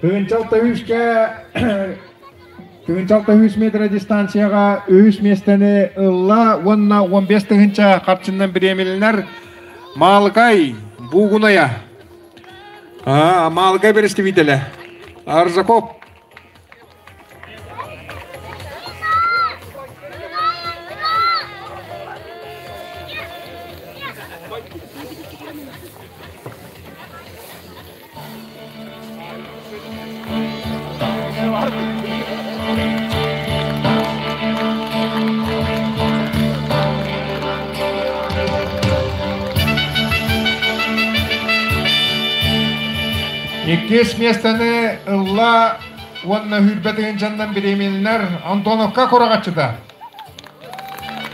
Тыынчалта үскэ Тыынчалта үс метр дистанцияҕа үһүс миэстэни ылла уонна 15 тыһыынча харчыннан бириэмилэнэр Маалыкай Буугунайа. Маалыкай бэрэстэбиитэлэ Аржаков. Иккис миэстэни ылла уонна сүүрбэ тыһыынчаннан бириэмийэлэнэр Антоновка кураҕаччыта.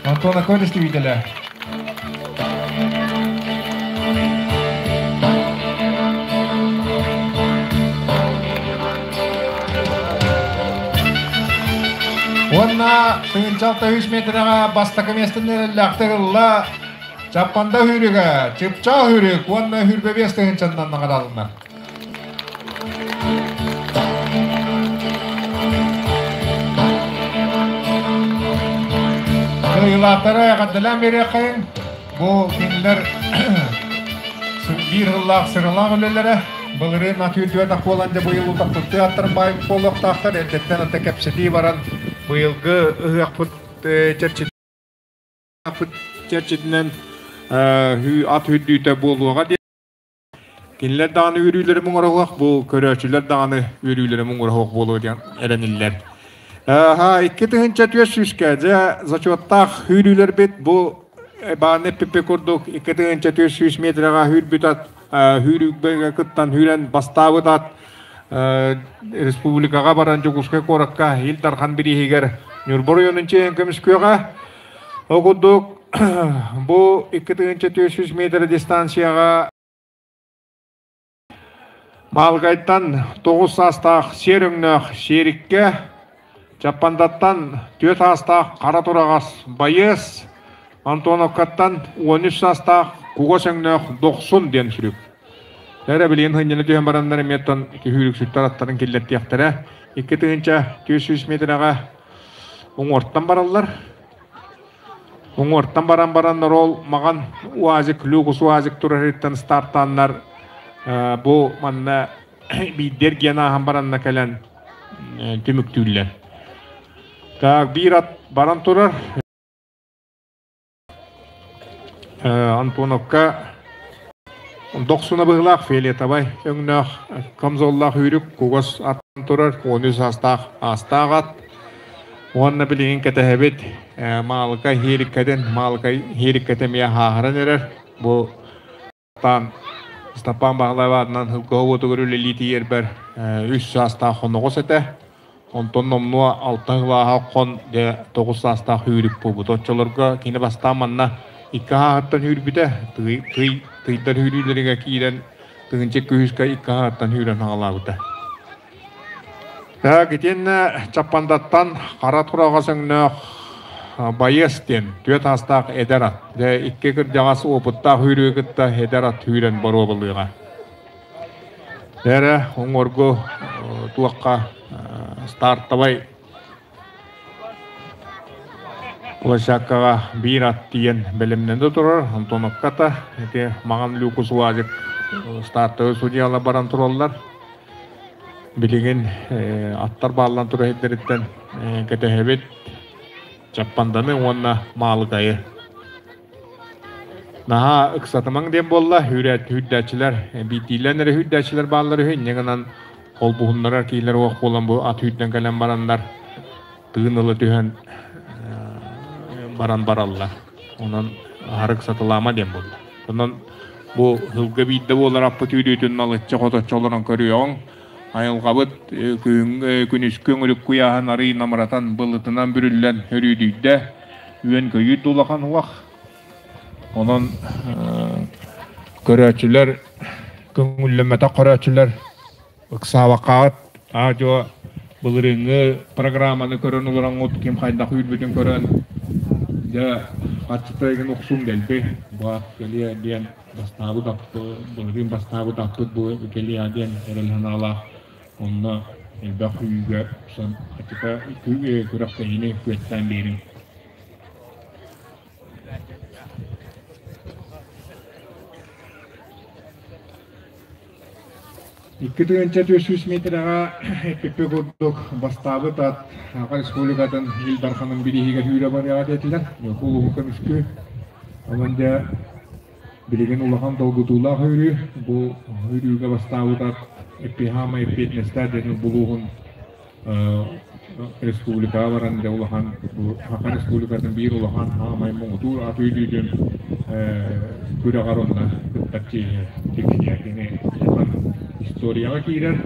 Антоновка истибитэлэ. Уонна тыһыынча 600 метрэҕэ бастакы миэстэни эрэллээхтик ылла Чаппанда сүүрүгэ, Чыпчаал сүүрүк уонна 25 тыһыынчаннан наҕараадаланар. Кыайыылаахтары эҕэрдэлээн биэриэххэйиҥ. Бу кинилэр биир сыллаах сыралаах үлэлэрэ. Былырыын атыыр буолан дьэ быйыл утаппыттыы аттарын баай буолуохтаахтар. Эрдэттэн ата кэпсэтии баран быйылгы ыһыахпыт чэрчитинэн ат үрдүүтэ буолуоҕа диэн. Кинилэр даҕаны үөрүүлэрэ муҥураһуох, бу көрөөччүлэр даҕаны үөрүүлэрэ муҥураһуох буолуо диэн эрэниллэр. Аха, 2400-кэ дьэ зачеттаах үүрүүлэрбит бу бааны эппиппит курдук 2400 метрэҕэ үүрбүт ат үүрүүгэ кыттан үүрэн бастаабыт ат республикаҕа баран Дьокуускай куоракка Ил Дархан бирииһигэр Ньурба оройуонун чиэһин көмүскүөҕэ. Ол курдук бу 2400 метр дистанцияҕа Маалыкайтан 9 саастаах сиэр өҥнөөх Сиэриккэ, Чаппандаттан 4 саастаах Хара Тураҕас Байыас, Антоновкаттан 13 саастаах Кугас өҥнөөх Дохсун диэн сүрүк. Эрэ билигин сынньана түһэн бараннар эмиэттэн түһүүрүксүттэр аттарын киллэртиэхтэрэ. 2400 метрэҕэ уҥуортан бараллар. Уҥуортан баран бараннар ол маҕан УАЗик, Люкус УАЗик турарыттан стартааннар бу манна биирдэ эргийэн ааһан баранна кэлэн түмүктүүллэр. Так, биир ат баран турар. Антоновка дохсуна быһыылаах фиолетовай өҥнөөх камзоллаах үүрүк кугас аттан турар 13 саастаах аастаах ат. Уонна билигин кэтэһэбит Маалыкай Хиириккэтин, Маалыкай Хиириккэтэ эмиэ хааһыран эрэр. Бу Степан Степан Баһылаев аатынан Һылгыһа уотугар үлэлии тиийэрбэр үс саастаах хоноҕос этэ. Онтон номнуо алта кылааһа хон дьэ тоҕус саастаах үүрүк буолбут. Оччолорго кини бастаан манна икки хааһыттан үүрбүтэ. Тый, тый, тыйдар үүрүүлэригэр киирэн тыһыынча күһүскэ икки хааһыттан үүрэн хаалаабыта. Так, итиэннэ Чаппандаттан хара тураҕас өҥнөөх байыас диэн түөрт аастаах эдэр ат. Дьэ, икки кырдьаҕас опыттаах үүрүүгү кытта эдэр ат үүрэн боруобалыаҕа. Эрэ уҥуоргу туохха стартовай площадкаҕа биир ат тиийэн бэлэмнэнэ турар. Антоновката ити маҥан Люкус УАЗик стартовай судьялар баран тураллар. Билигин аттар бааллан турар сирдэриттэн кэтэһэбит Чаппанданы уонна Маалыкайы. Наһаа ыксатымаҥ диэн буолла, үүрдээччилэр, биирдиилээн эрэ үүрдээччилэр бааллар үһү, инньэ гынан холбуһуннарар киилэр уох буолан бу ат үүрдэн кэлэн бараннар тыын ыла түһэн баран бараллар. Онон аһары ыксатылаама диэн буолла. Онон бу сылга биирдэ буолар аппыт үүрүүтүн налыччы хоточчу олорон көрүөҕүҥ. Айылҕабыт күнүскү өҥүрүк куйааһын арыый намыратан былытынан бүрүллэн өрүүдүйдэ. Үөн-көйүүр да улахан уох. Онон көрөөччүлэр көҥүллэммэтэх көрөөччүлэр ыксаабаккаҕыт аа-дьуо былырыыҥҥы программаны көрөн олороҥҥут ким хайдах үүрбүтүн көрөн дьэ. Харчыта игин охсуум дэлби бу ат кэлиэ диэн бастаабыт аппыт, былырыын бастаабыт аппыт бу кэлиэ диэн эрэл санаалаах онно элбэх үүгэ охсон харчыта күрэхтэһиини күөттээн биэриҥ. 2400 метрэҕэ эппиппит курдук бастаабыт ат Саха Республикатын Ил Дарханын бирииһигэр үүрэ барыаҕа диэтилэр. Ньурба улууһун көмүскүү. Онон дьэ билигин улахан долгутуулаах үүрүү. Бу үүрүүгэ бастаабыт ат эппиһаамай эппиэтинэстээх диэн булууһун республикаҕа баран дьэ улахан бу Саха Республикатын биир улахан хаамай муҥутуур ат үүрүүтүн күрэҕэр онно кыттар чиэһи тиксиэ кини улахан историяҕа киирэр.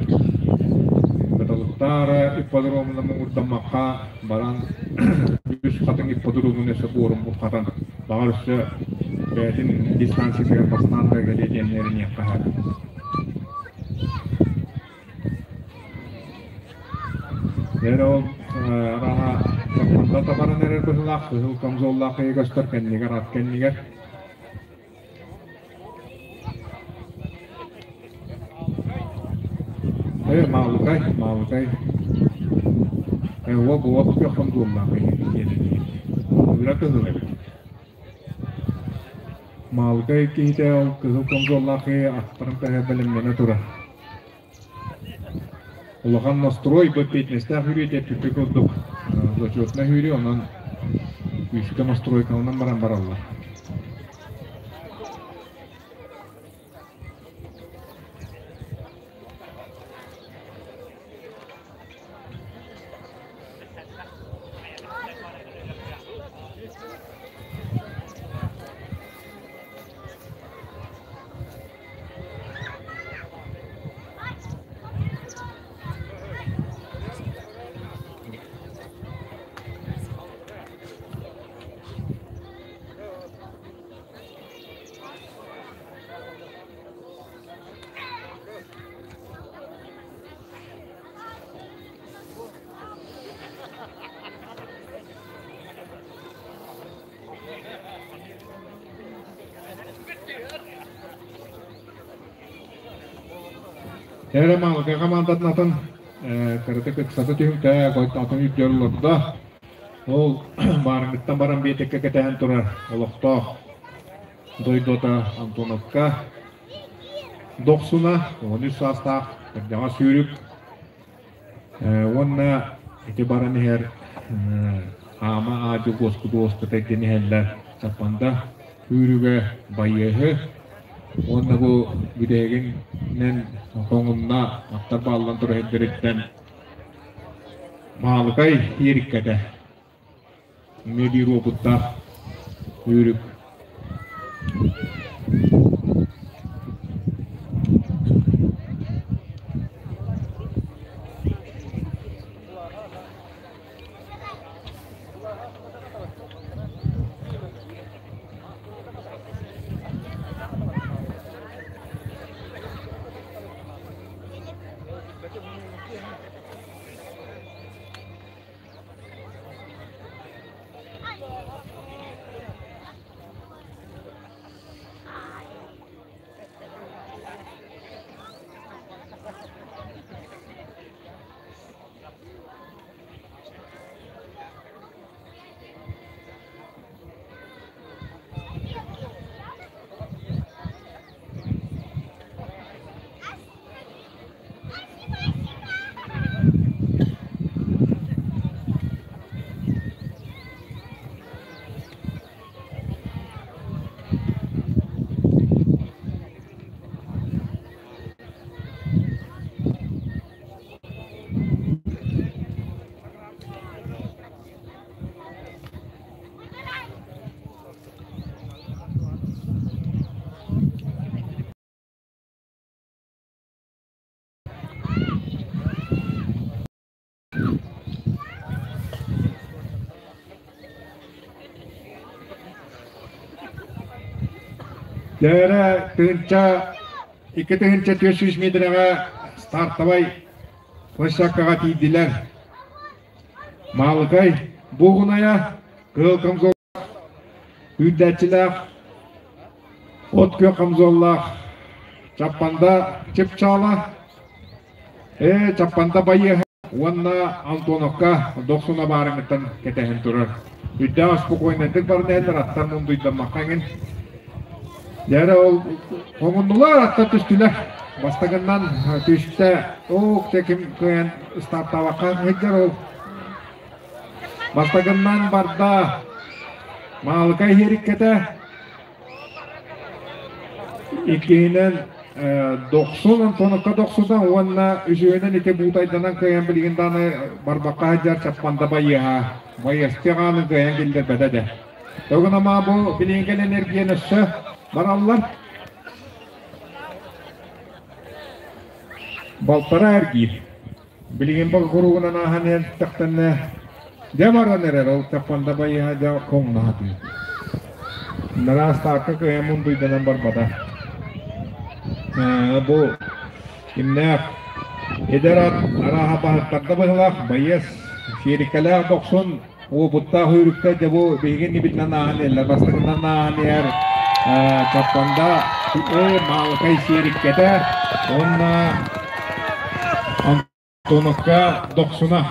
Кыталыктаара ипподромунан муҥурдаммакка баран үс хатыҥ ипподромун өссө куоруммут хатан баҕар өссө бэйэтин дистанциятыгар бастаан да кэлиэ диэн эрэниэххэ сөп. Эр ол араһа Чаппанда табаран эрэр быһыылаах, кыһыл камзоллаах киһи көстөр кэннигэр, ат кэннигэр. Э, маалыкай, маалыкай. Э, уол уол күөх камзоллаах киһи диэн Ыра кыһыл эбит. Маалыкай киһитэ ол кыһыл камзоллаах киһи аттарын таһа бэлэмнэнэ турар. Улахан настрой бу эппиэтинэстээх үүрүү эппиппит курдук зачетнай үүрүү, онон күүскэ настройкаланан баран бараллар. Эрэ Маалыкай хамаандатын атын кыратык ыксата түһүҥтэ атын үрдүөр олордо. Ол баарыҥҥыттан баран биэтэккэ кэтэһэн турар олохтоох дойдута Антоновка Дохсуна 13 саастаах кырдьаҕас сүүрүк Уонна ити баран иһэр Аама аадьы уоскуту уоскута иһэллэр Чаппанда күүрүгэ байыаһы уонна бу бүтэһигинэн хоҥунна аттар бааллан турар сирдэриттэн Маалыкай иэриккэтэ Эмиэ биир уопуттаах үүрүк. Дьээрэ тыһыынча 2400 метрэҕэ стартовай площадкаҕа тиийдилэр. Маалыкай Бугунайа, Кыһыл Комсомол. Үүрдээччилээх от күөх хамзоллаах Чаппанда Чыпчаала, э Чаппанда байыаһа уонна Антоновка дохсуна баарыҥыттан кэтэһэн турар. Үрдээх спокойнайдык баран иһэллэр, аттар мундуйдаммакка эҥин. Дьэ ол хоҥуннулар, аттар түстүлэр. Бастакыннан түстэ, ок, дьэ ким кыайан ыстааттаабакка сылдьар ол. Бастакыннан барда Маалыкай иһириккэтэ. Иккиһинэн Дохсун Антоновка Дохсуна уонна үсүһүнэн ити буутайданан кыайан билигин даҕаны барбакка сылдьар Чаппанда байыаһа. Байыастыы хаанын кыайан киллэрбэтэ дэ. Тогун ама бу билигин кэлэн эргийэн өссө бараллар. Балтараа эргиир. Билигин бокуругунан ааһан иһэн дьэ баран эрэр ол Чаппанда байыаһа дьэ хоҥнаһатыы. Нараастаакка кыайан мундуйданан барбата. Бу кимнээх эдэр ат арааһа баһыттарда быһылаах байыас сиэрикэлээх дохсун уопуттаах үүрүктэр дьэ бу биһиги иннибитинэн ааһан иһэллэр. Бастакынан ааһан иһэр Чаппанда Маалыкай сиэриккэтэ уонна Антоновка Дохсуна.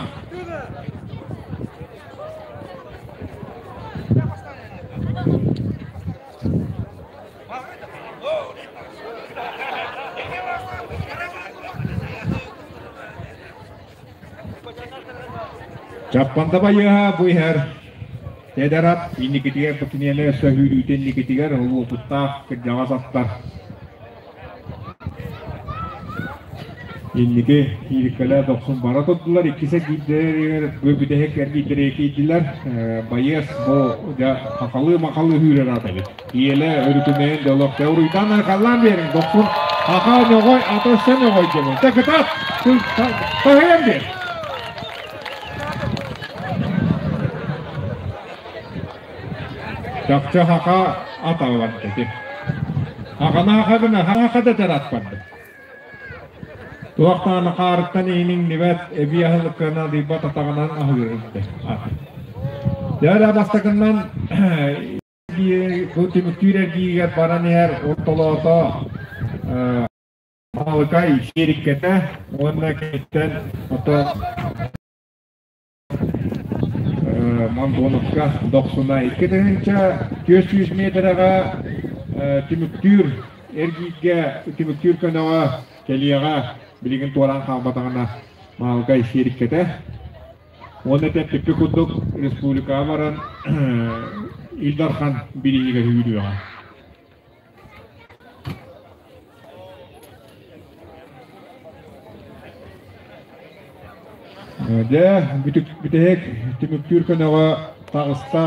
Чаппанда байыаһа бу иһэр эдэр ат инникитигэр бу киниэнэ өссө үүрүүтэ инникитигэр ол уопуттаах кырдьаҕас аттар Инники киириккэлээх дохсун бара турдулар, иккис эргиирдэригэр бу бүтэһик эргиирдэригэр киирдилэр. Байыас бу дьэ хахалыы-махалыы үүрэр аат эбит. Иэлэ өрүтүнэйэн да олох дьэ уруйдаан айхаллаан биэриҥ дохсун хаха ньоҕой ата өссө ньоҕой диэн. Дьэ кытаат! Таһыйан биэр! Чахчы хаха ат аллан ити. Хаханаха гына хаха да ат барда. Туох даҕаны хаарыттан ииниҥнибэт, эбии аһылыкканан адыйбат атаҕынан аһыыр эбит. Дьэ эрэ бастакынан бу түмүктүүр эргиигэр баран иһэр ортолоото Маалыкай сиэриккэтэ уонна кэттэн ото Антоновка дохсуна 2400 миэтэрэҕэ түмүктүүр эргииргэ түмүктүүр көнөҕө кэлиэҕэ билигин туораан хаалбатаҕына Маалыкай сиэриккэтэ уонна тэппиппит курдук республикаҕа баран Ил Дархан бирииһигэр үүрүөҕэ. Дьэ, бүтэһик түмүктүүр көнөҕө таҕыста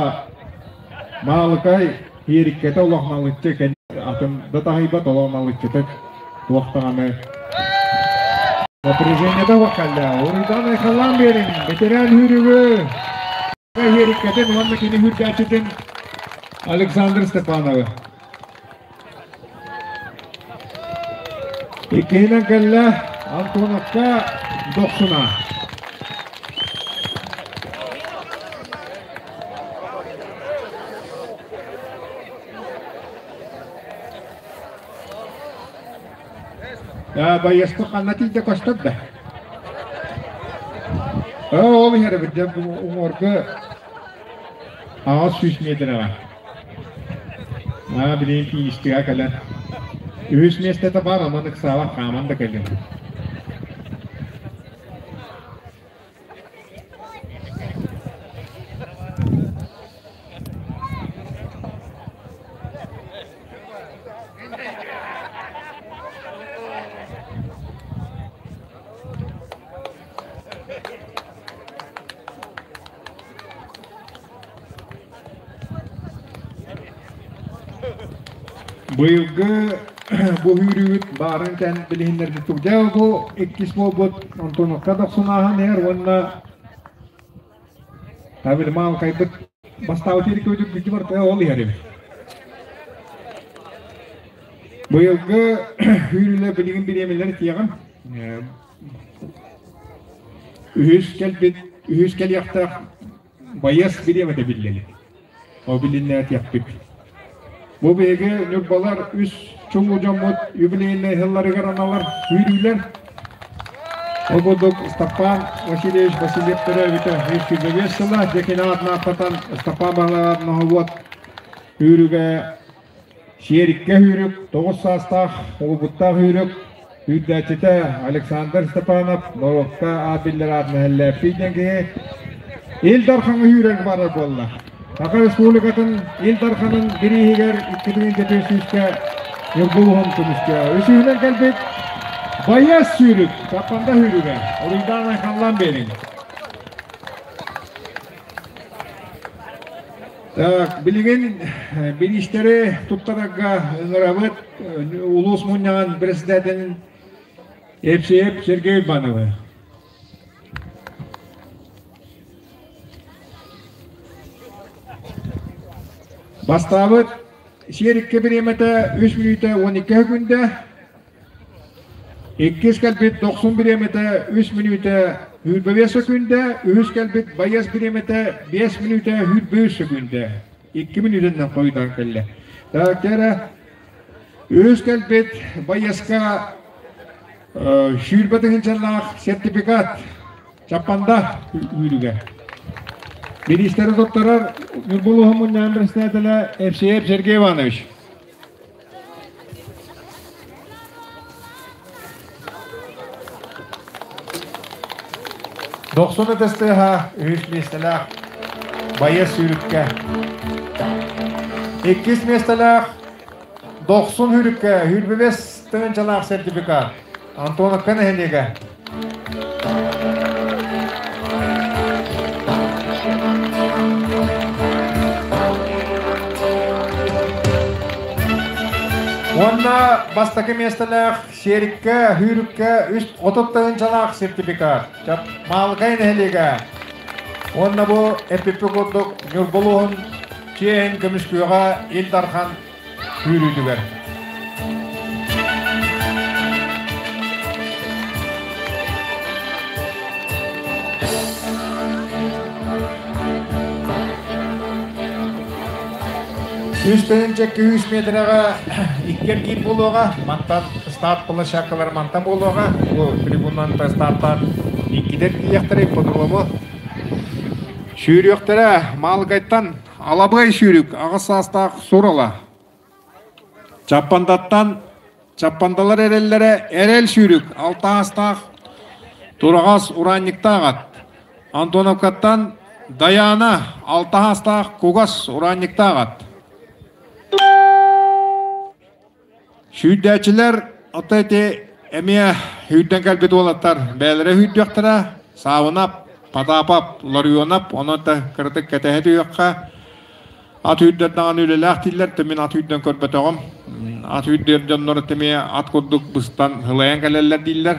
Маалыкай Иэриккэтэ олох налыччы атын да таһыйбат олох налыччытык туох даҕаны напряжениета суох кэллэ. Уруйдаан айхаллаан биэриҥ, бэтэрээн үүрүгү Иэриккэтин уонна кини үүрдээччитин Александр Степановы. Иккиһинэн кэллэ Антоновка Дохсуна. Байыаспыт ханна тиийдэ көстөр да? Ол иһэр эбит дьэ уҥуоргу 800 метрэҕэ. Аа, билигин финишкига кэлэн. Үһүс миэстэтэ баар, онон ыксаабат хааман да кэллим. Быйылгы бу үүрүүбүт баарын кэн билиһиннэрбит дьэ бу иккис буолбут Антоновка дохсунааһын иһэр уонна табир маалкайбыт бастаабыт иркөйдүк күчү барта ол иһэр эбит. Быйылгы үүрүүлэр билигин бириэмэлэр тиэҕим. Үһүс кэлбит, үһүс кэлиэхтээх байыас бириэмэтэ биллэ илик. Ол билиннэ этиэхпит. Бу биһиги Ньурбалар үс чулуу дьоммут юбилейнай сылларыгар аналар күүрүүлэр. Ол курдук Степан Васильевич Васильев төрөөбүтэ 125 сыла, дьэкини аатын ааттатан Степан Баһылаев ноһуот үүрүгэ Сиэриккэ үүрүк, 9 саастаах улубуттаах үүрүк, үүрдээччитэ Александр Степанов норуокка аат биллэр аат нэһиллээппий диэн киһи Ил Дархаҥа үүрэр барар буолла. Саха Республикатын Ил Дарханын бирииһигэр 2004 Ньургу улууһун көмүскэ. Үсүһүнэн кэлбит Байыас сүүрүк, Чаппанда сүүрүгэ, Уруйдаан айхаллаан биэриҥ. Так, билигин бириистэри туттарарга ыҥырабыт улуус мунньаҕын председателин Евсеев Сергей Ивановы. Бастаабыт сиэриккэ бириэмэтэ 3 мүнүүтэ 12 секүндэ. Иккис кэлбит дохсун бириэмэтэ 3 мүнүүтэ 25 секүндэ, үһүс кэлбит байыас бириэмэтэ 5 мүнүүтэ 23 секүндэ. 2 мүнүүтэннэн хойутаан кэллэ. Так, эрэ үһүс кэлбит байыаска сүүрбэ тыһыынчалаах сертификат Чаппанда үүрүгэ. Министры туттарар Ньурба улууһун мунньаҕын председателэ Евсеев Сергей Иванович. Дохсун ытыс тыаһа үһүс миэстэлээх байыас сүүрүккэ. Иккис миэстэлээх Дохсун сүүрүккэ сүүрбэ тыһыынчалаах сертификат Антоновка нэһилиэгэ. Уонна бастакы миэстэлээх Сиэриккэ, Хүүрүккэ үс 30 тыһыынчалаах сертификат. Маалыкай нэһилиэгэ. Уонна бу эппиппит курдук Ньурба улууһун чиэһин көмүскүөҕэ Ил Дархан сүүрүүтүгэр. Үс тыһыынча 200 метрэҕэ икки эргиир буолуоҕа. Мантан старт площадкалар мантан буолуоҕа. Бу трибунан стартаан иккитэ эргийиэхтэрэ ипподрому. Сүүрүөхтэрэ Маалыкайтан Алабыай сүүрүк аҕыс саастаах Сурала. Чаппандаттан Чаппандалар эрэллэрэ Эрэл сүүрүк алта саастаах Тураҕас ураанньыктаах ат. Антоновкаттан Дайаана алта саастаах Кугас ураанньыктаах ат. Сүүрдээччилэр ото ити эмиэ сүүрдэн кэлбит уолаттар бэйэлэрэ сүүрдүөхтэрэ. Саабынап, Потапов, Ларионов, онон да кыратык кэтэһэ түһүөххэ. Ат үүрдэр даҕаны үлэлээх дииллэр, мин ат үүрдэн көрбөтөҕүм. Ат үүрдэр дьоннор эмиэ ат курдук быстан сылайан кэлэллэр дииллэр.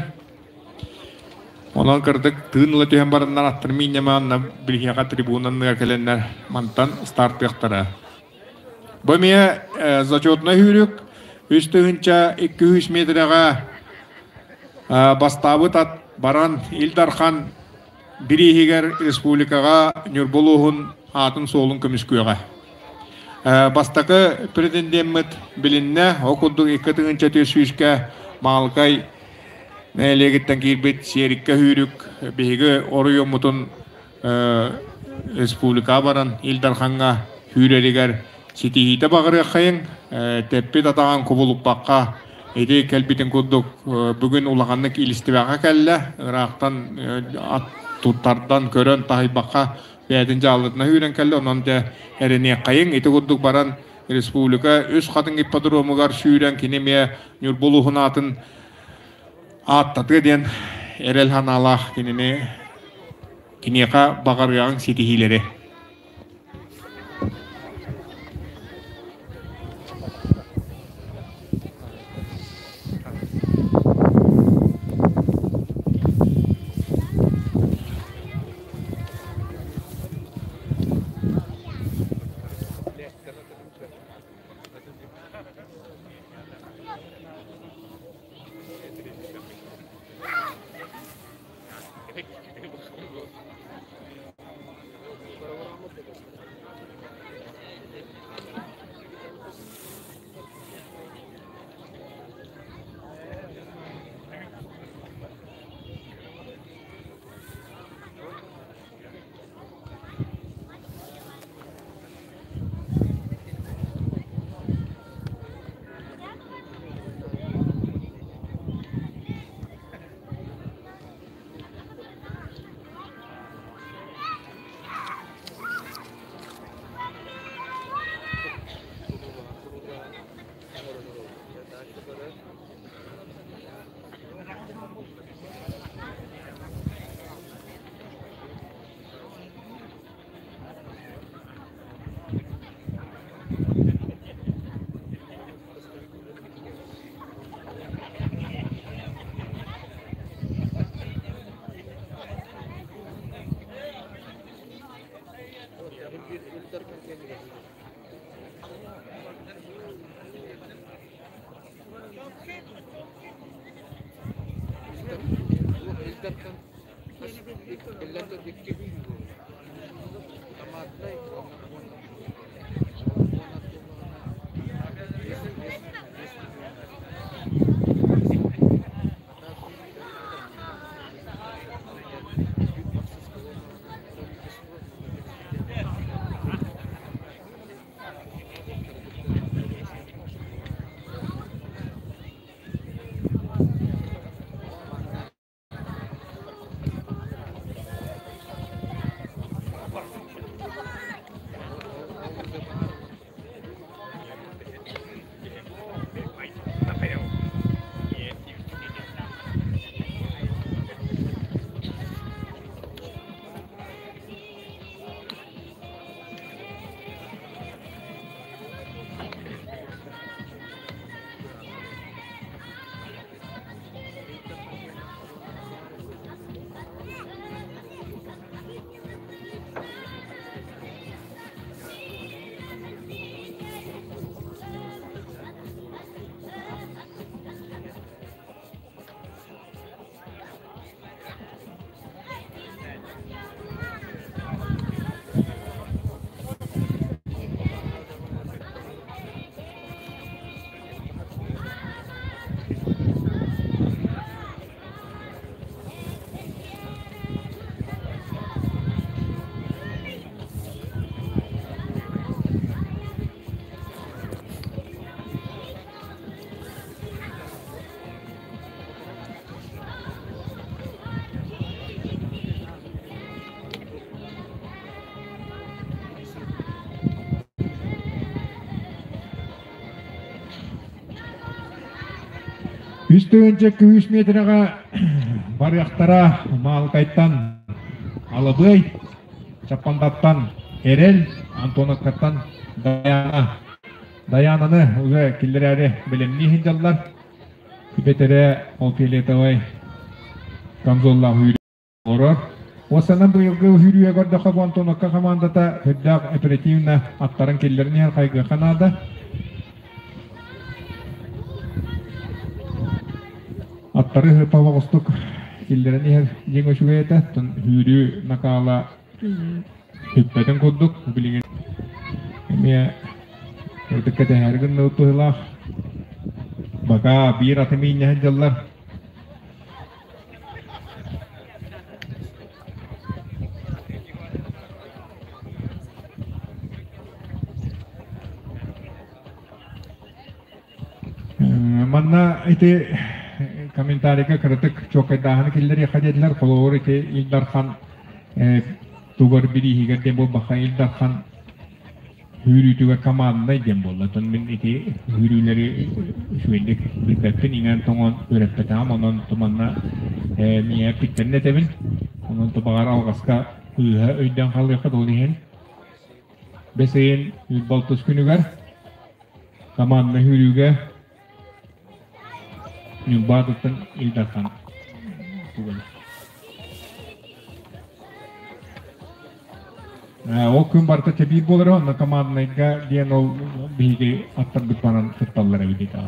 Онон кырдык тыын ыла түһэн бараннар аттар миинньэмэ анна биһиэхэ трибунанныга кэлэннэр мантан стартыахтара. Бу эмиэ зачетнай сүүрүк 3200 метрэҕэ бастаабыт ат баран Ил Дархан бирииһигэр республикаҕа Ньурба улууһун аатын-суолун көмүскүөҕэ. Бастакы претендеммит билиннэ, ол курдук 2400-кэ Маалыкай нэһилиэгиттэн киирбит Сиэриккэ сүүрүк биһиги оройуоммутун республикаҕа баран Ил Дархаҥҥа сүүрэригэр ситиһиитэ баҕарыаххайыҥ, тэппит атаҕын кубулуппакка ити кэлбитин курдук бүгүн улаханнык илистибэххэ кэллэ, ыраахтан ат туттардан көрөн таһыйбакка бэйэтин дьаалытына сүүрэн кэллэ, онон дьэ эрэниэххэйиҥ, ити курдук баран республика үс хатыҥ ипподромугар сүүрэн кини эмиэ Ньурба улууһун аатын ааттатыа диэн эрэл санаалаах кинини киниэхэ баҕарыаҕыҥ ситиһиилэри. Үс тыһыынча күүс миэтэрэҕэ барыахтара Маалыкайтан Алабыай, Чаппандаттан Эрэл, Антоновкаттан Даяна. Даянаны уже киллэрээри бэлэмнии сылдьаллар. Бэтэрэ ол фиолетовай камзоллаах Олорор. Уоссанан быйылгы үһүрүүгэ көрдөххө бу Антоновка хамаандата үрдээх оперативно аттарын киллэрин иһэр хайгыахха наада. Аттары тоһоҕостук киллэрэн иһэр дьиҥ үчүгэй этэ. Үүрүү накаала бүппэтин курдук билигин эмиэ ытык кэтэһээри гынныбыт быһыылаах. Бака биир аты миинньэһэн дьаллар. Манна ити комментарийга кыратык чуоккайдааһыны киллэриэххэ диэтилэр. Холобур, ити Ил Дархан тугар бирииһигэр диэн буолбакка, Ил Дархан Үүрүүтүгэр команднай диэн буолла. Оттон мин ити үүрүүлэри үчүгэйдик билбэппин, иҥэн-тоҥон үөрэппэтэҕим. Онон туманна миэхэ эппиттэрин этэбин. Онон баҕар алҕаска ыыһа өйдөөн хаалыахха ол иһин. Бэс ыйын 106 күнүгэр команднай үүрүүгэ Ньурбаатыттан Ил Дархан Ол күн барыта тэбиир буолара, онно команднайга диэн ол биһиги аттарбыт баран кытталлар эбит диэтэ.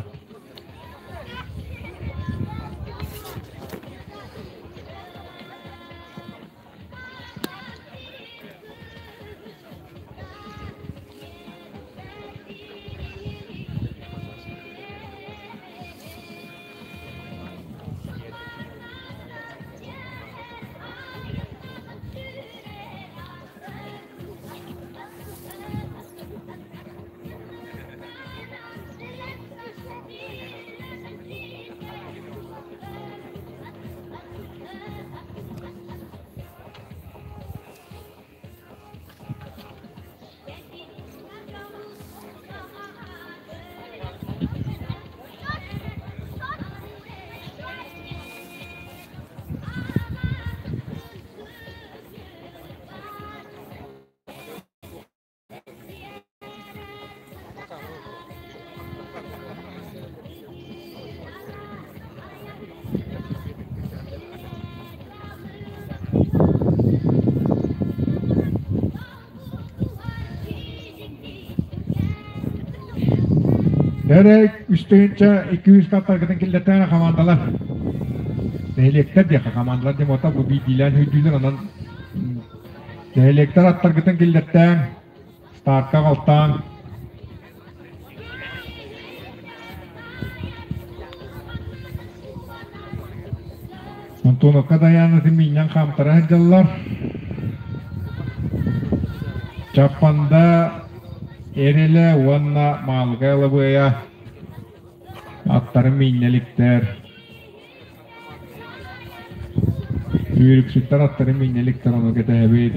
Дэрек 3 тыһыынча 200 каттаргытын киллэртээн хамаандалар. Нэһилиэктэр диэхэ командалар диэн буолта бу биирдиилээн үрдүүлэр онон нэһилиэктэр аттаргытын киллэртээн стартка аҕалтаан Антоновка Дайаанатын миинньэн хаамтара сылдьаллар. Чаппанда Эрэлэ уонна Маалыкай Алабыайа аттарын миинньэ иликтэр. Үөрүксүттэр аттарын миинньэ иликтэр, ону кэтэһэбит.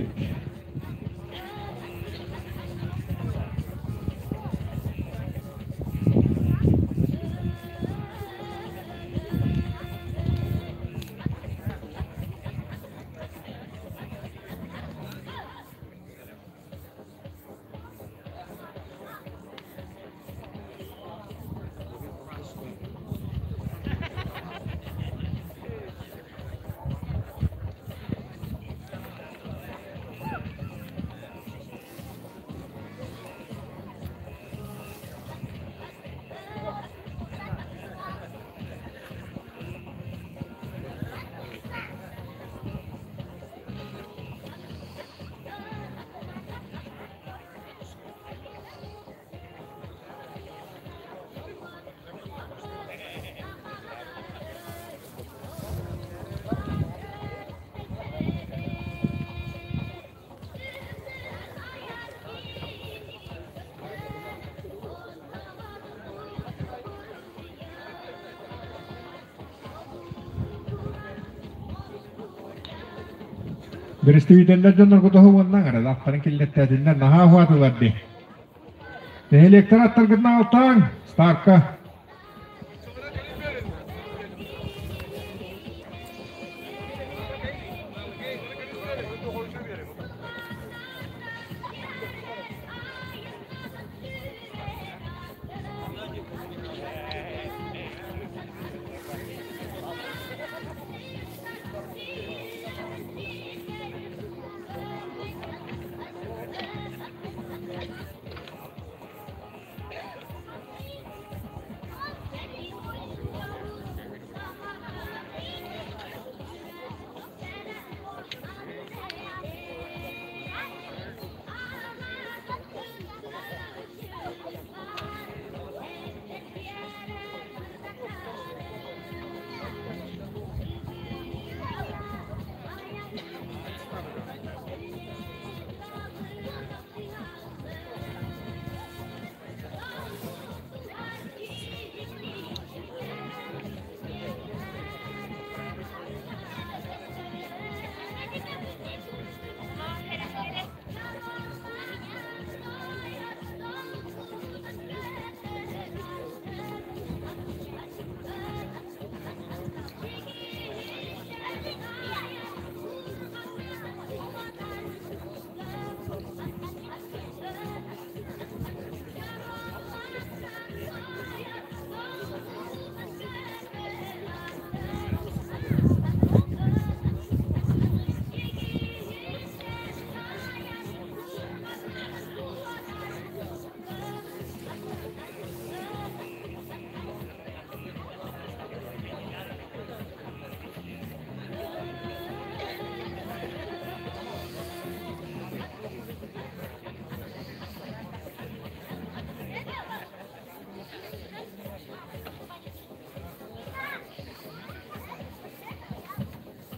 Бэрэстэбиитэллэр дьоннорго тоһу уонна аҥаралаахтарын киллэртээтиннэр наһаа уһаатылар дии. Нэһилиэктэр аттаргытын аҕалтааҥ, Старка.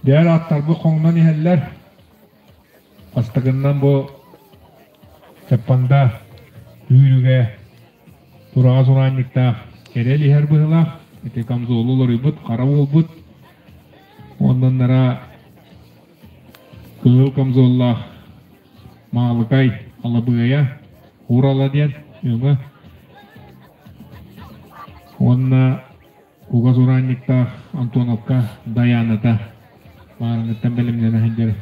Дьэ, аттарбыт хоҥнон иһэллэр. Бастакыннан бу Чаппанда үүрүгэ тураҕас ураанньыктаах эрэл иһэр быһыылаах. Ити камзолу уларыйбыт, хара буолбут. Онноннара кыһыл камзоллаах Маалыкай Алабыайа Урала диэн өҥө. Уонна Кугас ураанньыктаах Антоновка Дайааната маарыҥҥыттан бэлэмнэнэ сылдьар.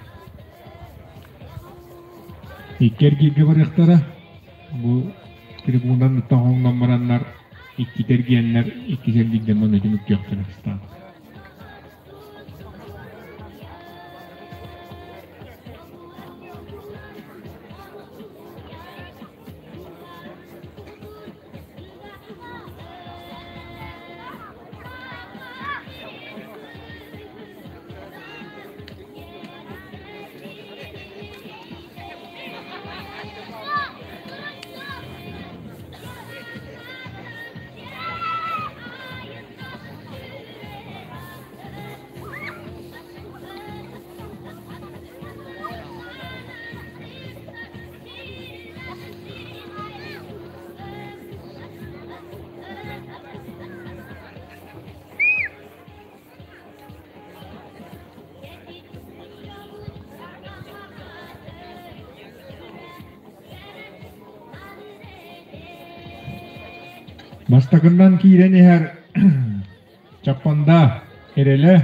Икки эргииргэ барыахтара. Бу трибунан тоһоҥнон бараннар икки эргиэннэр иккис эргиирдэн манна түмүктүөхтэрэ бастаан. Бастакынан киирэн иһэр Чаппанда Эрэлэ,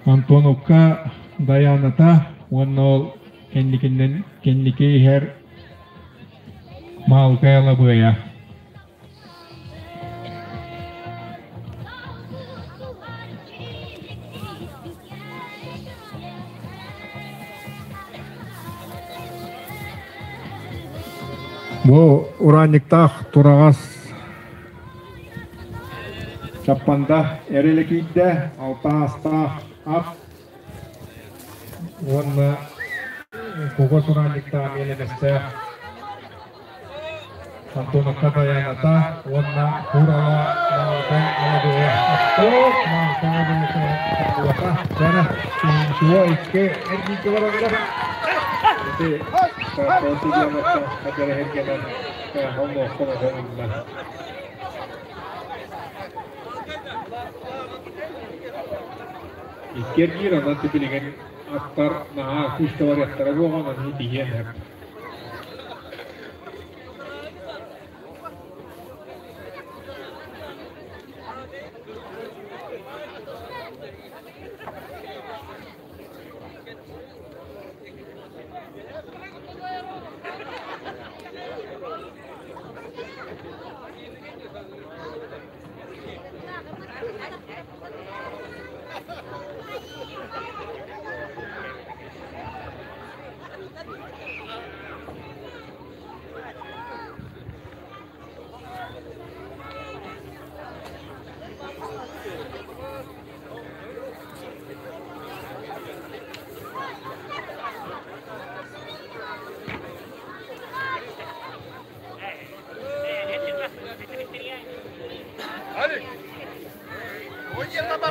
Антоновка Дайааната уонна ол кэнникинэн кэнники иһэр Маалыкай Алабыайа. Бу ураанньыктаах тураҕас Чаппанда эрэлэ киирдэ, алта аастаах ат уонна кугас ураанньыктаах миэлэмэстээх Антоновка Дайааната уонна Курала Маалыкай Алабыа Оттоох Маалыкай Алабыа Дьара Чуо икки эргииргэ бараллар. Ити Тааттаҕа хадьара холлоохтон оҕолунна. Икки эргиир онон типилигин аттар наһаа күүскэ барыахтара буоҕан ону тиийэн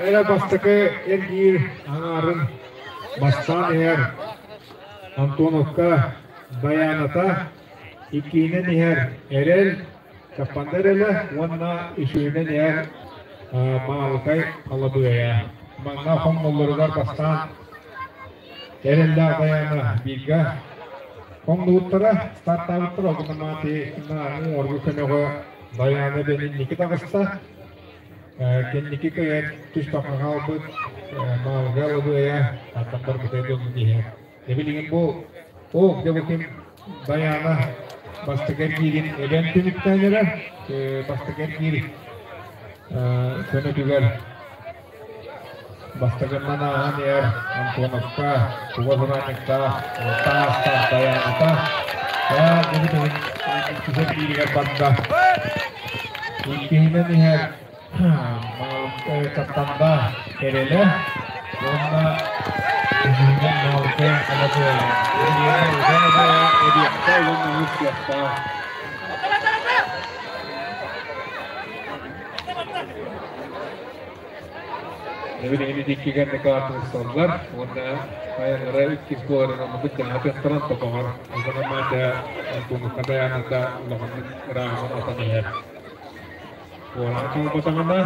Эрэ бастакы эргиир аҥаарын бастаан иһэр Антоновка Дайааната, иккиһинэн иһэр Эрэл, Чаппанда Эрэлэ уонна үсүһүнэн иһэр Маалыкай Халабыайа. Манна хоҥноллоругар бастаан Эрэллээх Дайаана бииргэ хоҥнубуттара, стартаабыттара, ол гынан уҥуоргу көмөҕө Дайаана бэйэтин таҕыста. Кэнники кыайан түспэххэ хаалбыт Маалыга Алабыайа аттан барбыта дьонун иһэр. Дьэ билигин бу оо дьэ бу ким Дайаана бастакы эргиирин эбэн түмүктээн эрэр. Бастакы эргиир көнөтүгэр бастакыннан ааһан иһэр Антоновка туга санаанньыктаах таастаах Дайааната дьэ билигин иккис эргииригэр барда. Иккиһинэн иһэр Таптанда Эрэлэ уонна үһүнэн Маалыкай Алабыайа. Эриэхтэ эриэхтэ уонна үс кыахтаах. Билигин икки кэннэ каартылысталлар уонна айаннара иккис буоларын оннук дьаһатыахтаран тобоҕор Ылбанамаата Антоновка Дайааната улаханнык ырааҕынан атан иһэр. Куорат хаалбатаҕына,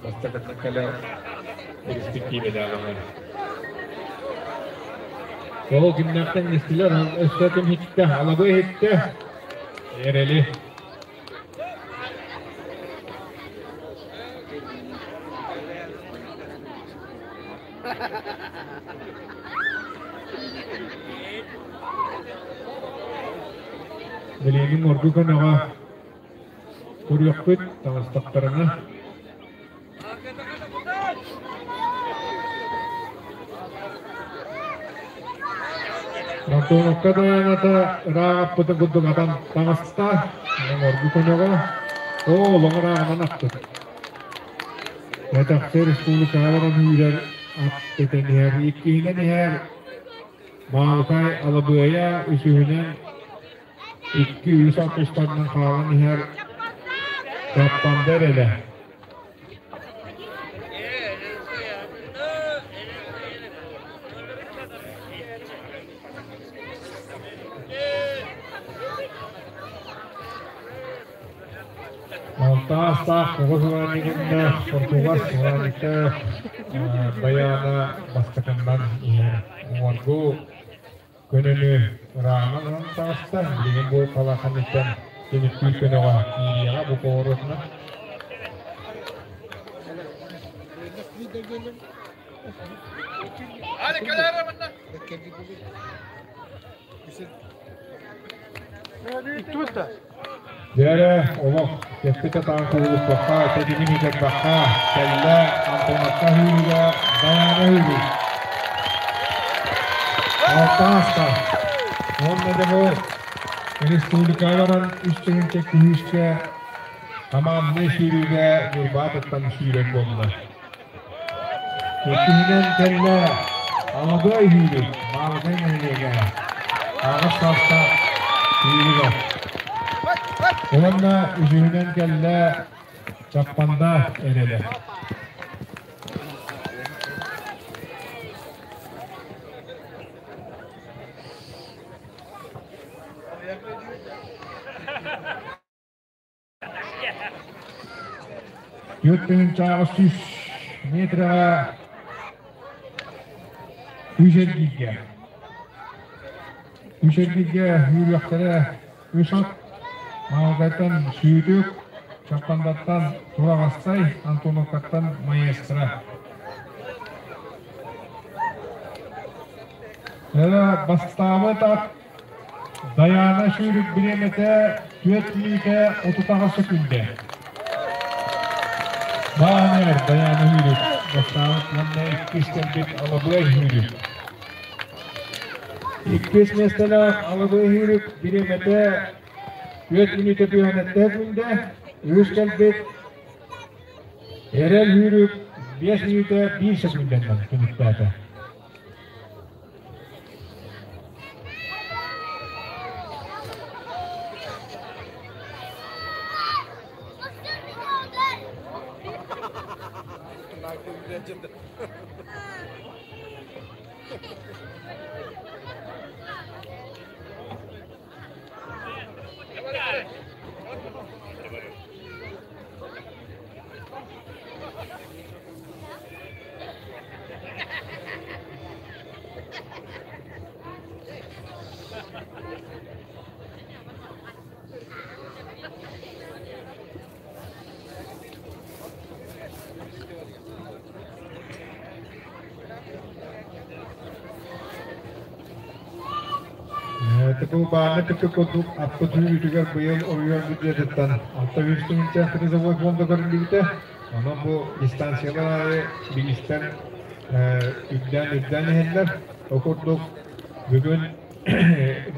бастакытынан кэлэр перспективэлээҕинэ. Ол кимнээхтэн истилэр, өссө ким иһиттэ, алабы иһиттэ, эрэли. Билигин ордук көмөҕө Көрүөхпүт, таҥастахтарына. Антоновка Дайааната ыраах аппытын курдук атан таҥаста, оҥоргу көнөҕө, оо, олоҕо ырааҕынан аппыт. Кэтэхсэ республикаҕа баран үүрэр ат этэн иһэр, иккиһинэн иһэр Маалыкай Алабыайа, үсүһүнэн Икки-үс артыыстарынан хаалан иһэр Чаппанда эрэлэ. Алтаастаах оҕо сураанньыгыннаах Португас сураанньыктаах Дайаана бастакыннан иһэр. Уҥуоргу Көнөнү ырааҕынан ылан таҕыста, билигин бу халааханыттан Түмүктүүр көнөҕө киириэҕэ бу поворотунан. Дьэрэ олох кэппит атаан куулуппакка, тэтими митэрбакка, кэллэ Антоновка үүрүгэ, Дайаана үүрү. Алтааста. Уонна да бу республикаҕа баран үс тыһыынча күүскэ команднай сүүрүүгэ Ньурбаатыттан сүүрэр буолла. Иккиһинэн кэллэ Алабыай сүүрүк, Маалыкай нэһилиэгэ, аҕыс саастаах сүүрүгэ. Уонна үсүһүнэн кэллэ Чаппанда эрэлэ. 4800 метраҕа үс эргииргэ. Үс эргииргэ үүрүөхтэрэ үс ат. Маалыкайтан Сүүтүк, Чаппандаттан Тураҕастай, Антоновкаттан Маэстро. Бастаабыт ат Дайаана сүүрүк бириэмэтэ түөрт мүнүүтэ 38 сөкүүндэ. Баанер Дайаана сүүрүк бастаабыт уонна иккис кэлбит Алабыай сүүрүк. Иккис миэстэлээх Алабыай сүүрүк бириэмэтэ түөрт мүнүүтэ түһэнэттэ сөкүүндэ. Үһүс кэлбит Эрэл сүүрүк биэс мүнүүтэ биир сөкүүндэнэн түмүктээтэ. Бу бааны кытта курдук аппыт үүтүгэр быйыл оройуон бюджетыттан 600 тыһыынча призовой фонда көрүллүбүтэ. Онон бу дистанциялар аайы бириистэр үрдээн-үрдээн иһэллэр. Ол курдук бүгүн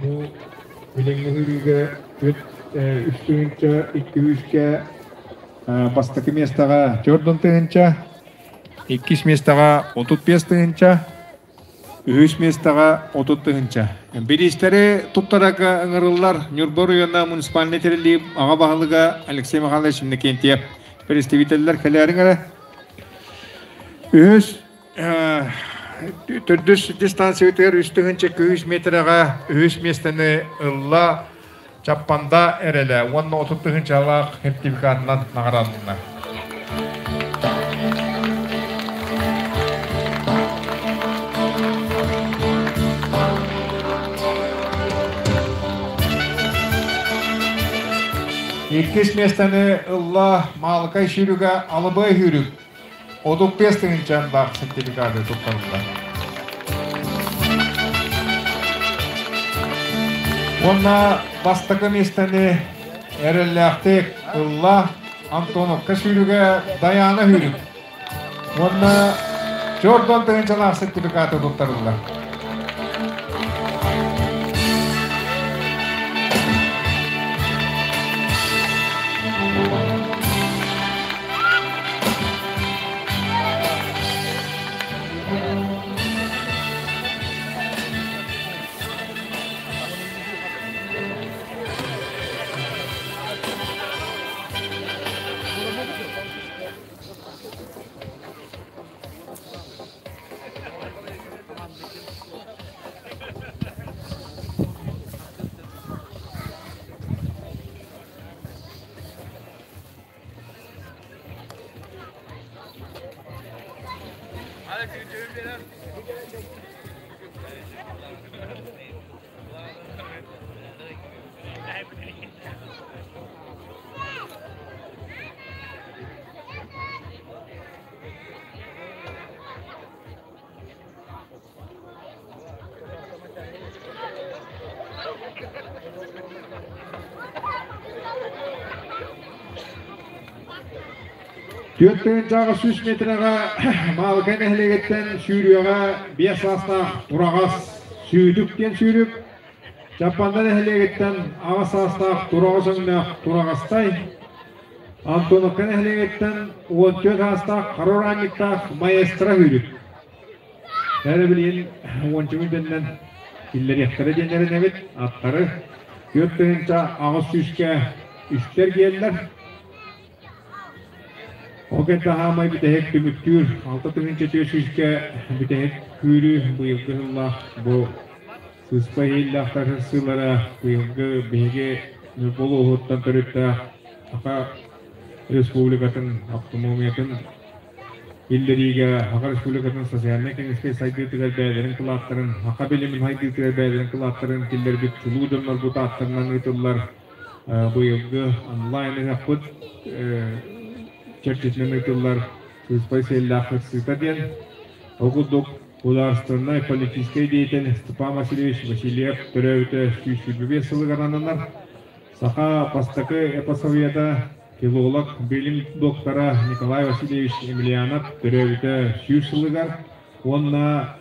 бу билиҥҥи сүүрүүгэ үс тыһыынча икки сүүскэ бастакы миэстэҕэ 40 тыһыынча, иккис миэстэҕэ 35 тыһыынча, Үһүс миэстэҕэ 30 тыһыынча. Бириистэри туттарарга ыҥырыллар Ньурба оройуона муниципальнай тэриллии аҕа баһылыга Алексей Михайлович Иннокентьев. Представителлэр кэлээриҥ эрэ. Үһүс төрдүс дистанциятыгар үс тыһыынча 200 метрэҕэ үһүс миэстэни ылла Чаппанда эрэлэ уонна 30 тыһыынчалаах сертификатынан наҕараадаланна. Иккис миэстэни ылла Маалыкай сүүрүгэ Алыбай сүүрүк 35 тыһыынчаандаах сертификаты туттарыллар. Уонна бастакы миэстэни эрэллээхтик ылла Антоновка сүүрүгэ Дайаана Сүүрүк. Уонна Чордон тыһыынчалаах сертификаты туттарыллар. 4800 метрэҕэ Маалыкай нэһилиэгиттэн сүүрүөҕэ 5 саастаах Тураҕас Сүүтүк диэн сүүрүк, Чаппанда нэһилиэгиттэн 8 саастаах Тураҕас өҥнөөх Тураҕастай, Антоновка нэһилиэгиттэн 14 саастаах хара ураанньыктаах Маэстро сүүрүк. Эрэ билигин уонча күнтэннэн киллэриэхтэрэ диэн эрэнэбит. Аттары 4800 сүүскэ үстэр диэллэр. Ол кэннэ хаамай бүтэһик түмүктүүр 6400-гэ бүтэһик күүрүү быйылгы сыллаах бу сыспа иһиллээх сыллара быйылгы биһиги Ньурба улууһуттан төрүттээх Саха Республикатын автономиятын биллэриигэ Саха Республикатын социальнай-экономическай сайдыытыгар бэйэлэрин кылааттарын, саха билимин сайдыытыгар бэйэлэрин кылааттарын киллэрбит чулуу дьоннорбут ааттарынан ыытыллар быйылгы онлайн ыһыахпыт чэрчитинэн ыытыллар Сыыспай сиэллээх сырсыыта диэн. Ол курдук Государственнай политическай деятель Степан Васильевич Васильев төрөөбүтэ 125 сылыгар ананар. Саха бастакы эпосовета, филолог, билим доктора Николай Васильевич Емельянов төрөөбүтэ 100 сылыгар уонна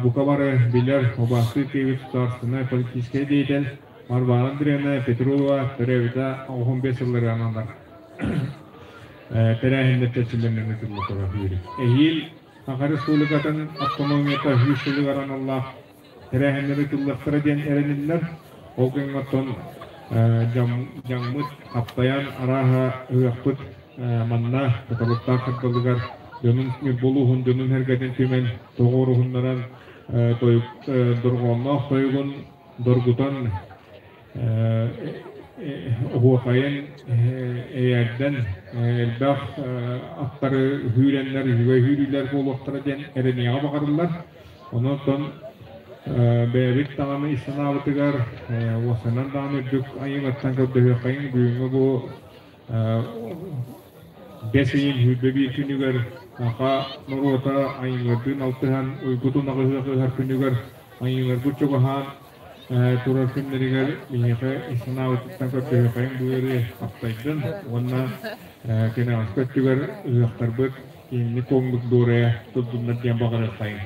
бука бары билэр убаастыыр киһибит государственнай политическай деятель Варвара Андреевна Петрова төрөөбүтэ 15 сылларыгар ананар тэрээһиннэр чэрчилэринэн ыытылла турар. Эһиил Саха Республикатын автономията 100 сылыгар аналлаах тэрээһиннэр ыытыллыахтара диэн эрэниллэр. Ол кэмҥэ оттон дьаҥмыт хаптайан арааһа ыһыахпыт манна Кыталыктаах кырдалыгар дьонун Ньурба улууһун дьонун-сэргэтин түмэн тоҕуоруһуннаран тойук дорҕоонноох тойугун доргутан оһуохайын эйээрдэн элбэх аттары үүрэннэр үчүгэй үүрүүлэр буолуохтара диэн эрэниэҕэ баҕарыллар. Онон бэйэбит даҕаны ис санаабытыгар уосанан даҕаны үрдүк айыылартан көрдөһүөххэйиҥ бүгүҥҥү бу бэс ыйын 21 күнүгэр саха норуота айыылардыын алтыһан уйгутун аҕыһыах ыһар күнүгэр айыыларбыт чугаһаан турар күннэригэр биһиэхэ ис санаабытыттан көрдөһүөххэйиҥ бу ыарыы хаптайдын уонна кэнэҕэски өттүгэр ыһыахтарбыт киэҥник куоҥнук дуорайа турдуннар диэн баҕарыаххайыҥ.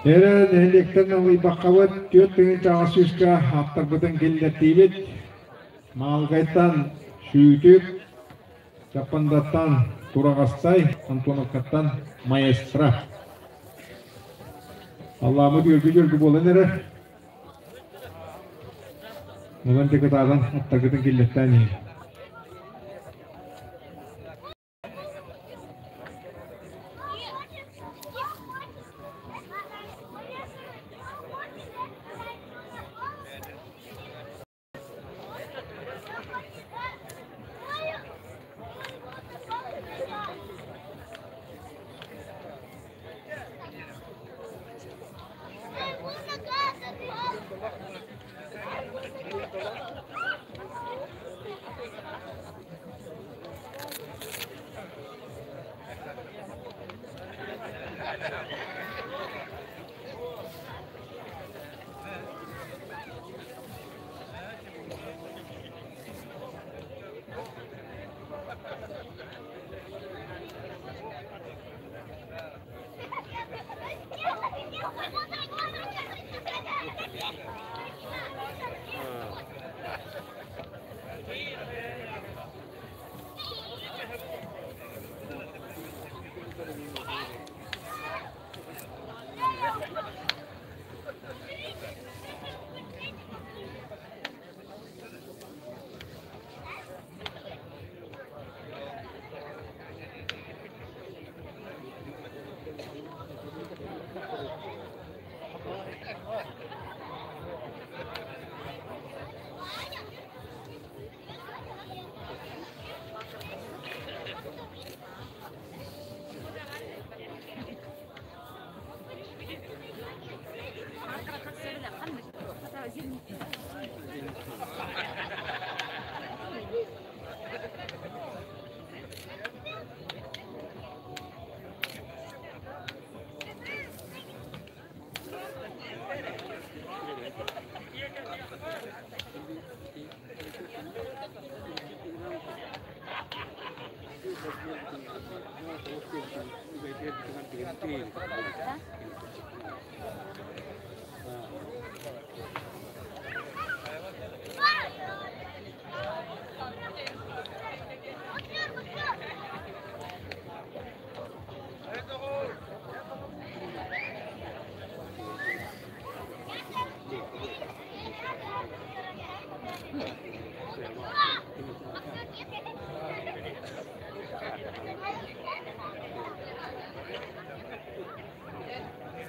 Эрэ нэһилиэктэн ылыйбаккабыт 4800 сүүскэ аттарбытын киллэртиибит. Маалыкайтан Сүүтүк, Чаппандаттан Тураҕастай, Антоновкаттан Маэстро. Аллаамыт үөргү-дьүөргү буолан эрэр. Онон дьокутаатан аттаргытын киллэртээн иһин.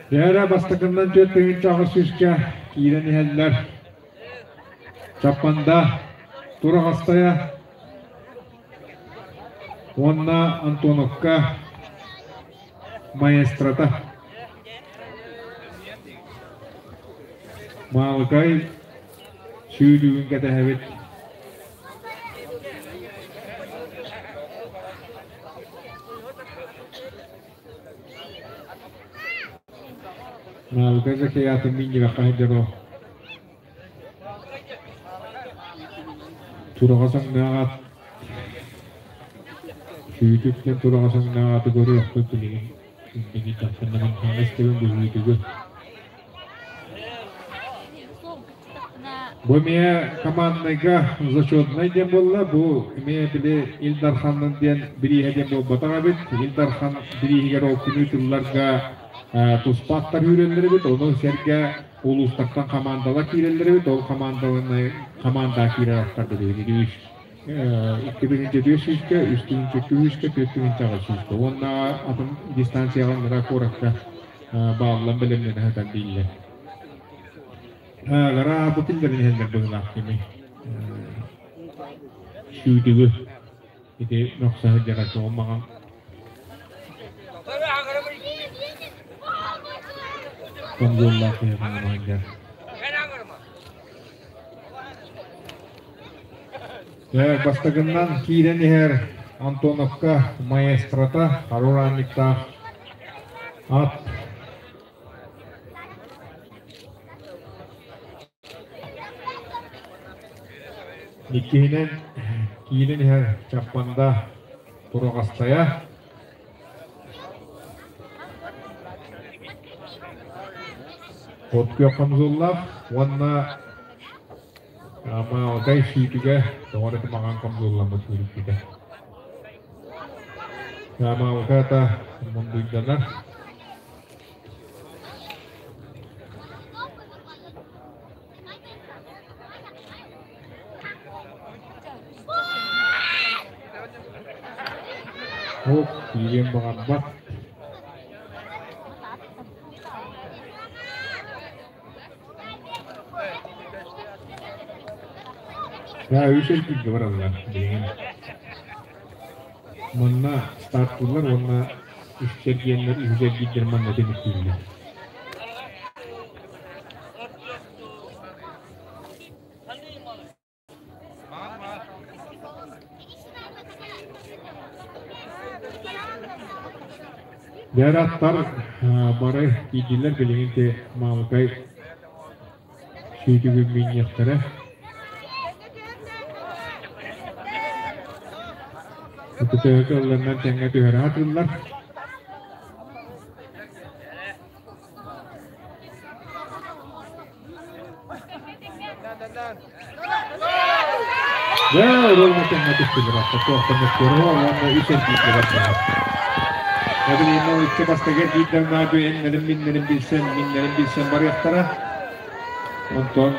Дьээрэ бастакыннан 48 сүүскэ киирэн иһэллэр. Чаппанда, Тураҕастайа уонна Антоновка маэстрата. Маалыкай сүүрүүгүн кэтэһэбит. Маалыкай Закиятын минньигэххэ сылдьар оо. Тураҕа саҥнааҕат Сүүтүктэн тураҕа саҥнааҕаты көрүөхпүт билигин. Инники тахсаннарым хаҥас истэбин быһыытыгы. Бу эмиэ команднайга зачетнай диэн буолла. Бу эмиэ били Ил Дарханнын диэн бирииһэ диэн буолбатах эбит. Ил Дархан бирииһигэр ол күнү тылларга туспа аттар үүрэллэр эбит. Ону сэргэ улуустартан хамаандалар киирэллэр эбит. Ол хамаандаларына хамаандаҕа киирэр аттар билигин үс 2 сүүскэ, 3 сүүскэ, 4 сүүскэ уонна атын дистанцияҕа нара куоракка бааллан бэлэмнэнэ сытар дииллэр. Гара бу киллэрин иһэллэр быһыылаах кими сүүтүгү ити мөхсө сылдьара суох маҕан Конгуоллаах киһи хаҥамаһыгар. Бастакыннан киирэн иһэр Антоновка маэстрота харуранниктаах ат Иккиһинэн киирэн иһэр Чаппанда. Тураҕастайа От күөх хамсыыллаах уонна Маалыкай сүүтүгэ тоҕо эрэ маҥан хамсыылламмыт сүүрүкпүтэ. Маалыкай ата мундуйданар. Ок, киириэн баҕарбат. Да, үс эргииргэ бараллар билигин. Манна стартыыллар уонна үс эргиэннэр үһүс эргиирдэр манна түмүктүүллэр. Дьараттар бары киирдилэр билигин те Маалыкай сүүтүгүн минньиэхтэрэ. Ытытыһы ылларынан тэҥҥэ түһэрэ сатыыллар. Дьэ, уруолга тэҥҥэ түстүлэр туохтан мөккүөрэ уонна үс эргииргэ бардылар. Эбилиинэ икки бастакы эргиирдэр наадьу эннэрин-миннэрин билсэн, миннэрин билсэн барыахтара. Онтон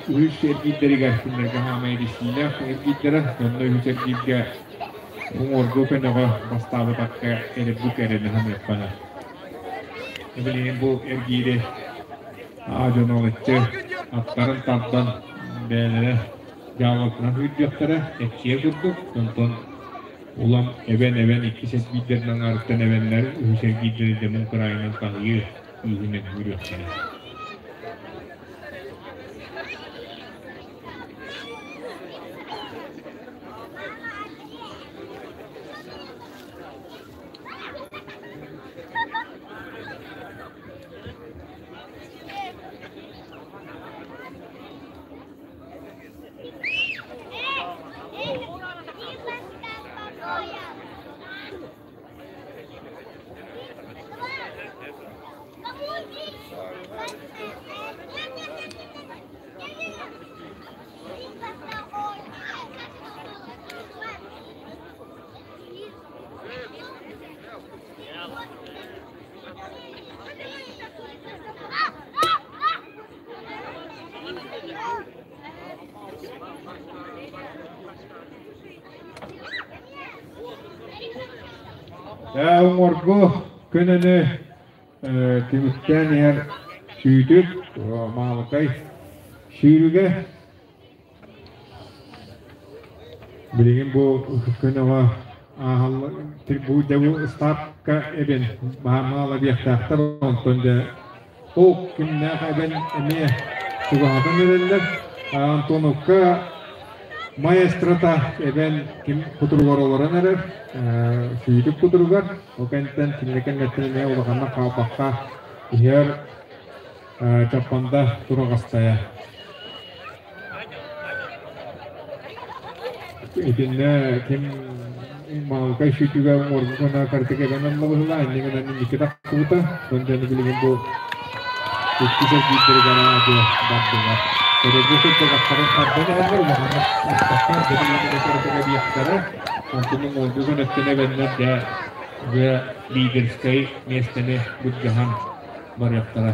үһүс эргиирдэригэр кинилэргэ хаамай эрийсиилээх эргиирдэрэ, онно үһүс эргииргэ уҥуоргу көнөҕө бастаабытакка эрэ бүк эрэни саныаххана. Билигин бу эргиири аа дьоно олоччу аттарын тардан бэйэлэрэ дьаалатынан үүрдүөхтэрэ, эччиэ курдук. Онтон улам эбэн-эбэн иккис эргиирдэрин аҥаарыттан эбэннэр үһүс эргиирдэри дьэ кыраайынан таһыйыы күүһүнэн үүрүөхтэрэ. Уҥуоргу күнүнү түмүктээн иһэр сүүтүк Маалыкай сүүрүгэ Билигин бу көнөҕө ааһаллар бу дьэ бу ыстаапка эбэн маала диэхтээхтэр онтон дьэ ол кимнээх эбэн эмиэ чугаһатан эрэллэр Антоновка маэстрота эбэн ким кутуругар олорон эрэр сүүтүк кутуругар ол кэнниттэн кинилэр кэнниттэн эмиэ улаханнык хаалбакка иһэр Чаппанда тураҕастайа Итиннэ ким Маалыкай сүүтүгэ уҥуоргу гына картык эбэн ылла быһыылаах, инньэ гынан инники тахсыбыта. Онтон билигин бу иккис эргиирдэригэр аадыа бардылар. Өрөгө сырдыгахтарын тардан иһэллэр, улаханнык устахтар, билигин картык эбиэхтэрэ. Онтон уҥуоргу гыныттан эбэннэр дьэ дьэ лидерскэй миэстэни былдьаһан барыахтара.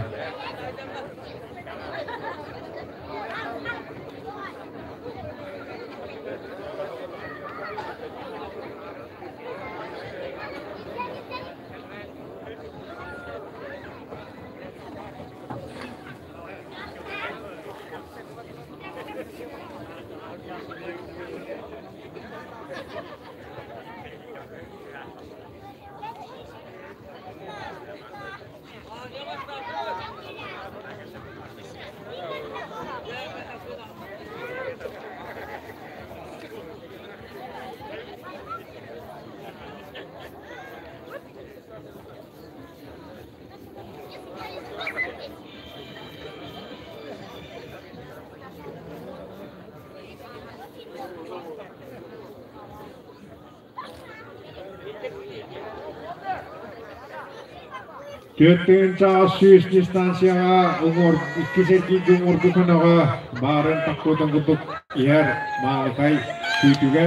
4 800 дистанцияҕа уҥуор иккис эргииргэ уҥуоргу көнөҕө баарын тохтуутун курдук иһэр Маалыкай сүүтүгэ,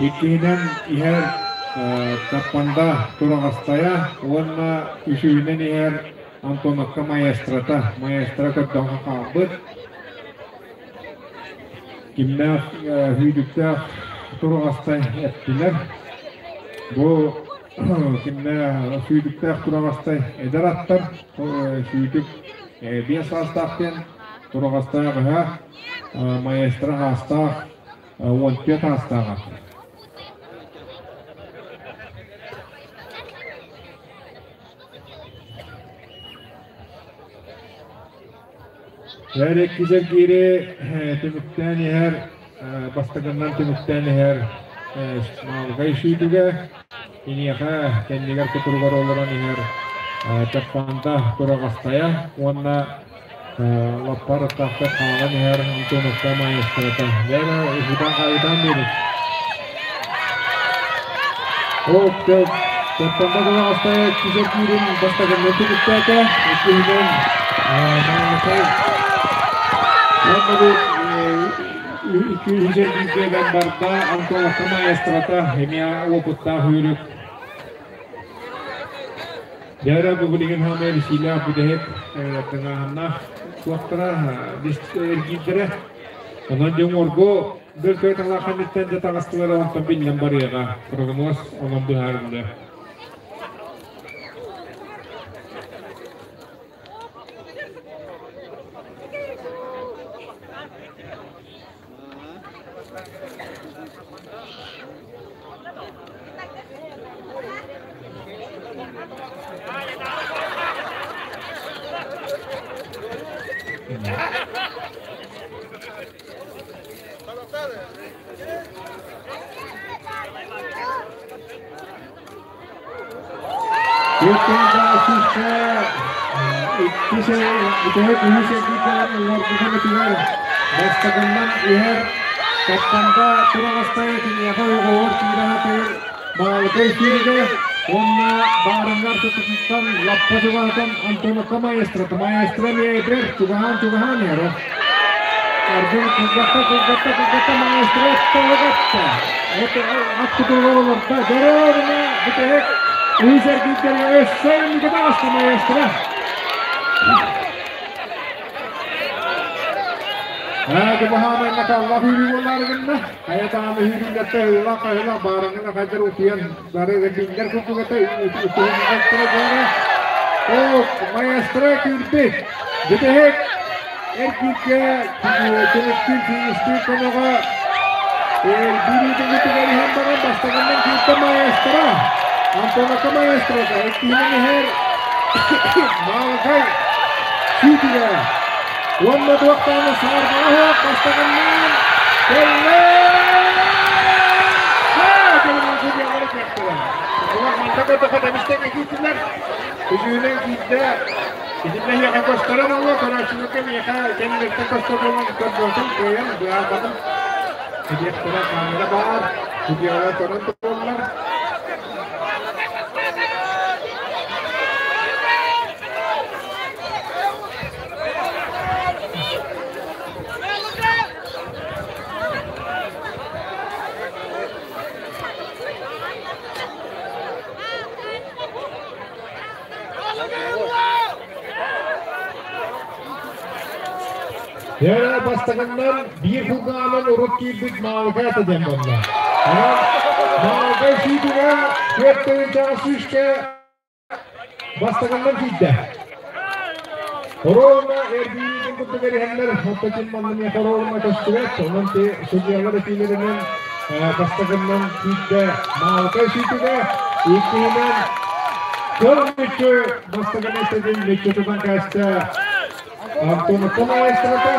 иккиһинэн иһэр Чаппанда Тураҕастайа уонна үсүһүнэн иһэр Антоновка Маэстрата. Маэстро көрдөөххө хаалбыт. Кимнээх сүүтүктээх Тураҕастай эттилэр. Бу кимнээх сүүтүктээх Тураҕастай эдэр аттар сүүтүк 5 саастаах диэн Тураҕастаах ыһа маэстро саастаах 14 саастаах ат. Эр иккис эргиири түмүктээн иһэр, бастакыннан түмүктээн иһэр Маалыкай сүүтүгэ, киниэхэ кэннигэр кутуругар олорон иһэр Чаппанда Тураҕастайа уонна лаппар аттаахтар хаалан иһэр Антоновка маэстрата. Бэйэ уһутан хаайытаан биэрин. Оп, Чаппанда Тураҕастайа иккис эргиирин бастакыннан түмүктээтэ, иккиһинэн Маалыкай уонна бу икки-үс эргииргэ барда Антоновка маэстрата эмиэ уопуттаах үүрүк. Дьэ бу билигин хаамай бисиилээх бүтэһик тыҥааһыннаах туохтара эргиирдэрэ. Онон дьон орго бөлкөй талааханниттан дьэ таҕыстылар онтон биллэн барыаҕа. Прогноз онон быһаарыллыа. Күртэн иккис бүтэһик үһүс эргиирдээх уҥуоргутун бастакыннан иһэр Таптанта Тураҕастай киниэхэ оҕоҕор киирэ сатыыр Маалыкай сүүрүгэ уонна баарыҥҥар тутутуттан лаппа чугаһатан Антоновка маэстрота маэстро эмиэ чугаһаан чугаһаан иһэр Аргын кылгатта кылгатта кылгатта маэстро толугатта ат кутуругар олордо дөрөөрүнэ бүтэһик үһүс эргиирдэргэ өссө инники таҕыста маэстро. Дубаһаамай накаллах үүрүү буоллаары гынна. Хайа даҕаны үүрүүлэртэ ыла хайыла баарыҥҥын хайдар утуйан бары биллэр курдугата утуйан дьоно. О, маэстро киирбит. Бүтэһик эргииргэ түмүктүүр фиништиир көмөҕө бириитин иһэн баран бастакынан киирдэ маэстро. Антоновка маэстрота иккиһинэн иһэр Маалыкай сүүтүгэ. Уонна туохтааны саарбаҕа бастакынан кэллэ! Үсүһүнэн киирдэ. Итиннэ эһиэхэ көстөрөн оло, көрөөччүлэргэ миэхэ кэнниттэн көстөр буолан көрбөтүм, кыайан быһаарбатым. Диэхтэрэ камера баар, судьуйалар көрөн тураллар. Дьэ, бастакыннан биир кулгаанан урут киирбит Маалыкай ата диэн буолла. Онон Маалыкай сүүтүгэ 4 тыһыынчаҕа сүүскэ бастакыннан киирдэ. Хоруолуна эргиирин курдук эриһэннэр, оттон манна эмиэ хоруолуна көстүбэт, онон ти судьуйалар этиилэринэн бастакыннан киирдэ Маалыкай сүүтүгэ, иккиһинэн Кыл мүччү бастакы миэстэтин мүччү тутан кээстэ Антоновка маэстрота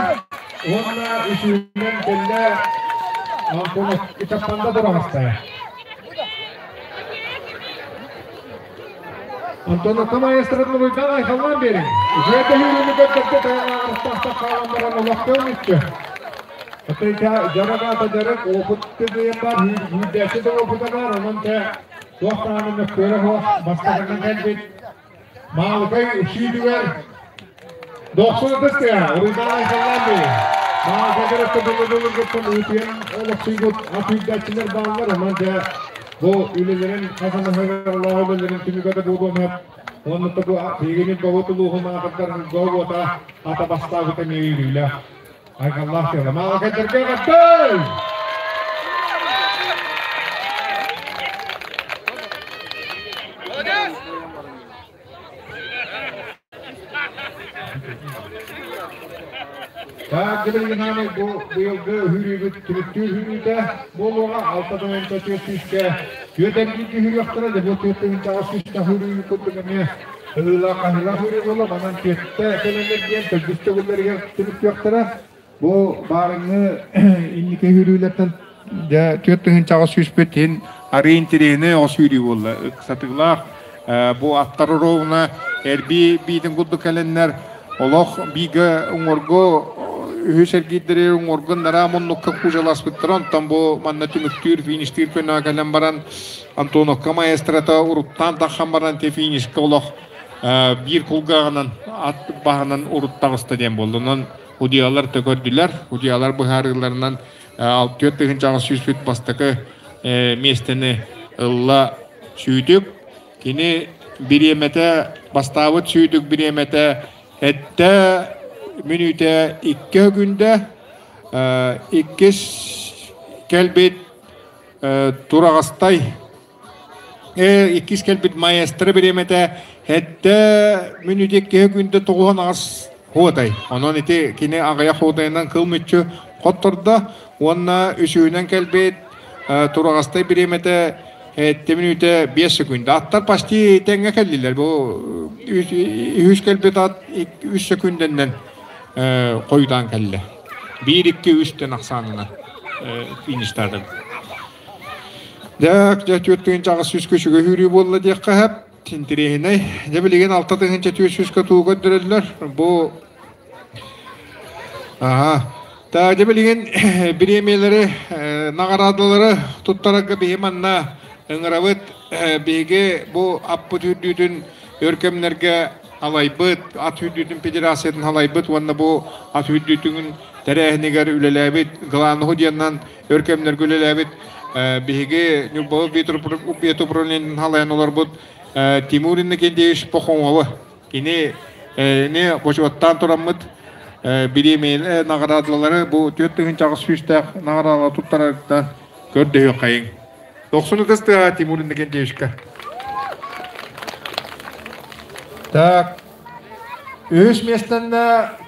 уонна үсүһүнэн кэллэ Антонов Чаппанда тураҕастара. Антоновка маэстротын уруйдаан айхаллаан биэриҥ. Үчүгэй тэһиилэни көрдөрдө тайаҕаҕырыстаахтар хаалан баран олохтоон мүччү. Оттон дьарык аата дьарык, опыт диэн бар, үүрдээччи да опыта бар, онон те туох даҕаны мөккүөрэ суох бастакынан кэлбит. Маалыкай сүүтүгэр Дохсун ытыстыа, уруйдаан айхаллаан бии. Маалыкай кыракка былыр-былыргыттан уутуйан олохсуйбут ат үүрдээччилэр бааллар. Онон дьэ бу үлэлэрин хас эмэ үлэлэрин түмүгэ да буолуон сөп. Уонна да бу биһигини Бобут улууһун аатырдар уота ата бастаабыта эмиэ үөрүүлээх. Айхаллаах дьыала. Маалыкайдарга эҕэрдэй! Так, билигин бу быйылгы үһүрүүбүт түмүктүүр үһүрүүтэ буолуоҕа 6 400-кэ түөрт эргииргэ үһүрүөхтэрэ, дьэ бу 4800-тээх үһүрүү курдук эмиэ ыһыылаах хаһыылаах үһүрүү буолла, манан түөттэ кэлэннэр диэн төрдүс төгүллэригэр түмүктүөхтэрэ. Бу баарыҥҥы инники үһүрүүлэртэн дьэ 4800-пүт иһин арыы интэриэһинэй оҕус үүрүү буолла. Ыксатыылаах бу аттар ровно эрбии биитин курдук кэлэннэр олох биигэ уҥуоргу үһүс эргиирдэри уҥуоргун нараа муннукка куучаласпыттара. Онтон бу манна түмүктүүр фиништиир көнөҕө кэлэн баран Антоновка маэстрата уруттаан таххан баран те финишка олох биир кулгааҕынан ат баһынан урут таҕыста диэн буолла. Онон Удьуйалар төкөрдүлэр. Удьуйалар быһаарыыларынан 4800 фут бастакы миэстэни ылла Сүүтүк. Кини бириэмэтэ, бастаабыт Сүүтүк бириэмэтэ эттэ мүнүүтэ 2 күндэ, иккис кэлбит Тураҕастай иккис кэлбит маэстро бириэмэтэ сэттэ мүнүүтэ иккиһэ күндэ 98 хуотай. Онон ити кини аҕыйах хуотайынан кыл мүччү хоттордо уонна үсүһүнэн кэлбит Тураҕастай бириэмэтэ 7 мүнүүтэ 5 секунда. Аттар почти тэҥҥэ кэллилэр. Бу үһүс кэлбит ат 3 секундэннэн хойутаан кэллэ. 1, 2, 3 тэн ахсаанынан фиништаатым. Дьэ, дьэ 4800 күчүгэ үүрүү буолла диэххэ сөп. Интэриэһинэй. Дьэ билигин 6400-кэ туу көрдөрөллөр. Бу Аха. Та дьэ билигин бириэмийэлэри, наҕараадалары туттарарга биһи манна ыҥырабыт. Биһиги бу аппыт үрдүүтүн өр кэмнэргэ алайбыт, ат үрдүүтүн федерациятын халайбыт уонна бу ат үрдүүтүн тэрээһинигэр үлэлээбит Главного диэннэн өр кэмнэргэ үлэлээбит биһиги Ньурбабыт ветуправлениетын халайан олорбут Тимур Иннокентьевич Пахомова кини ини бочуоттаан тураммыт бириэмийэ наҕараадалары бу 4800-тээх наҕараадалары туттарарыттан көрдөһүөххэйиҥ. Дохсун ытыс тыаһа Тимур Иннокентьевичка. Так, үһүс миэстэннэ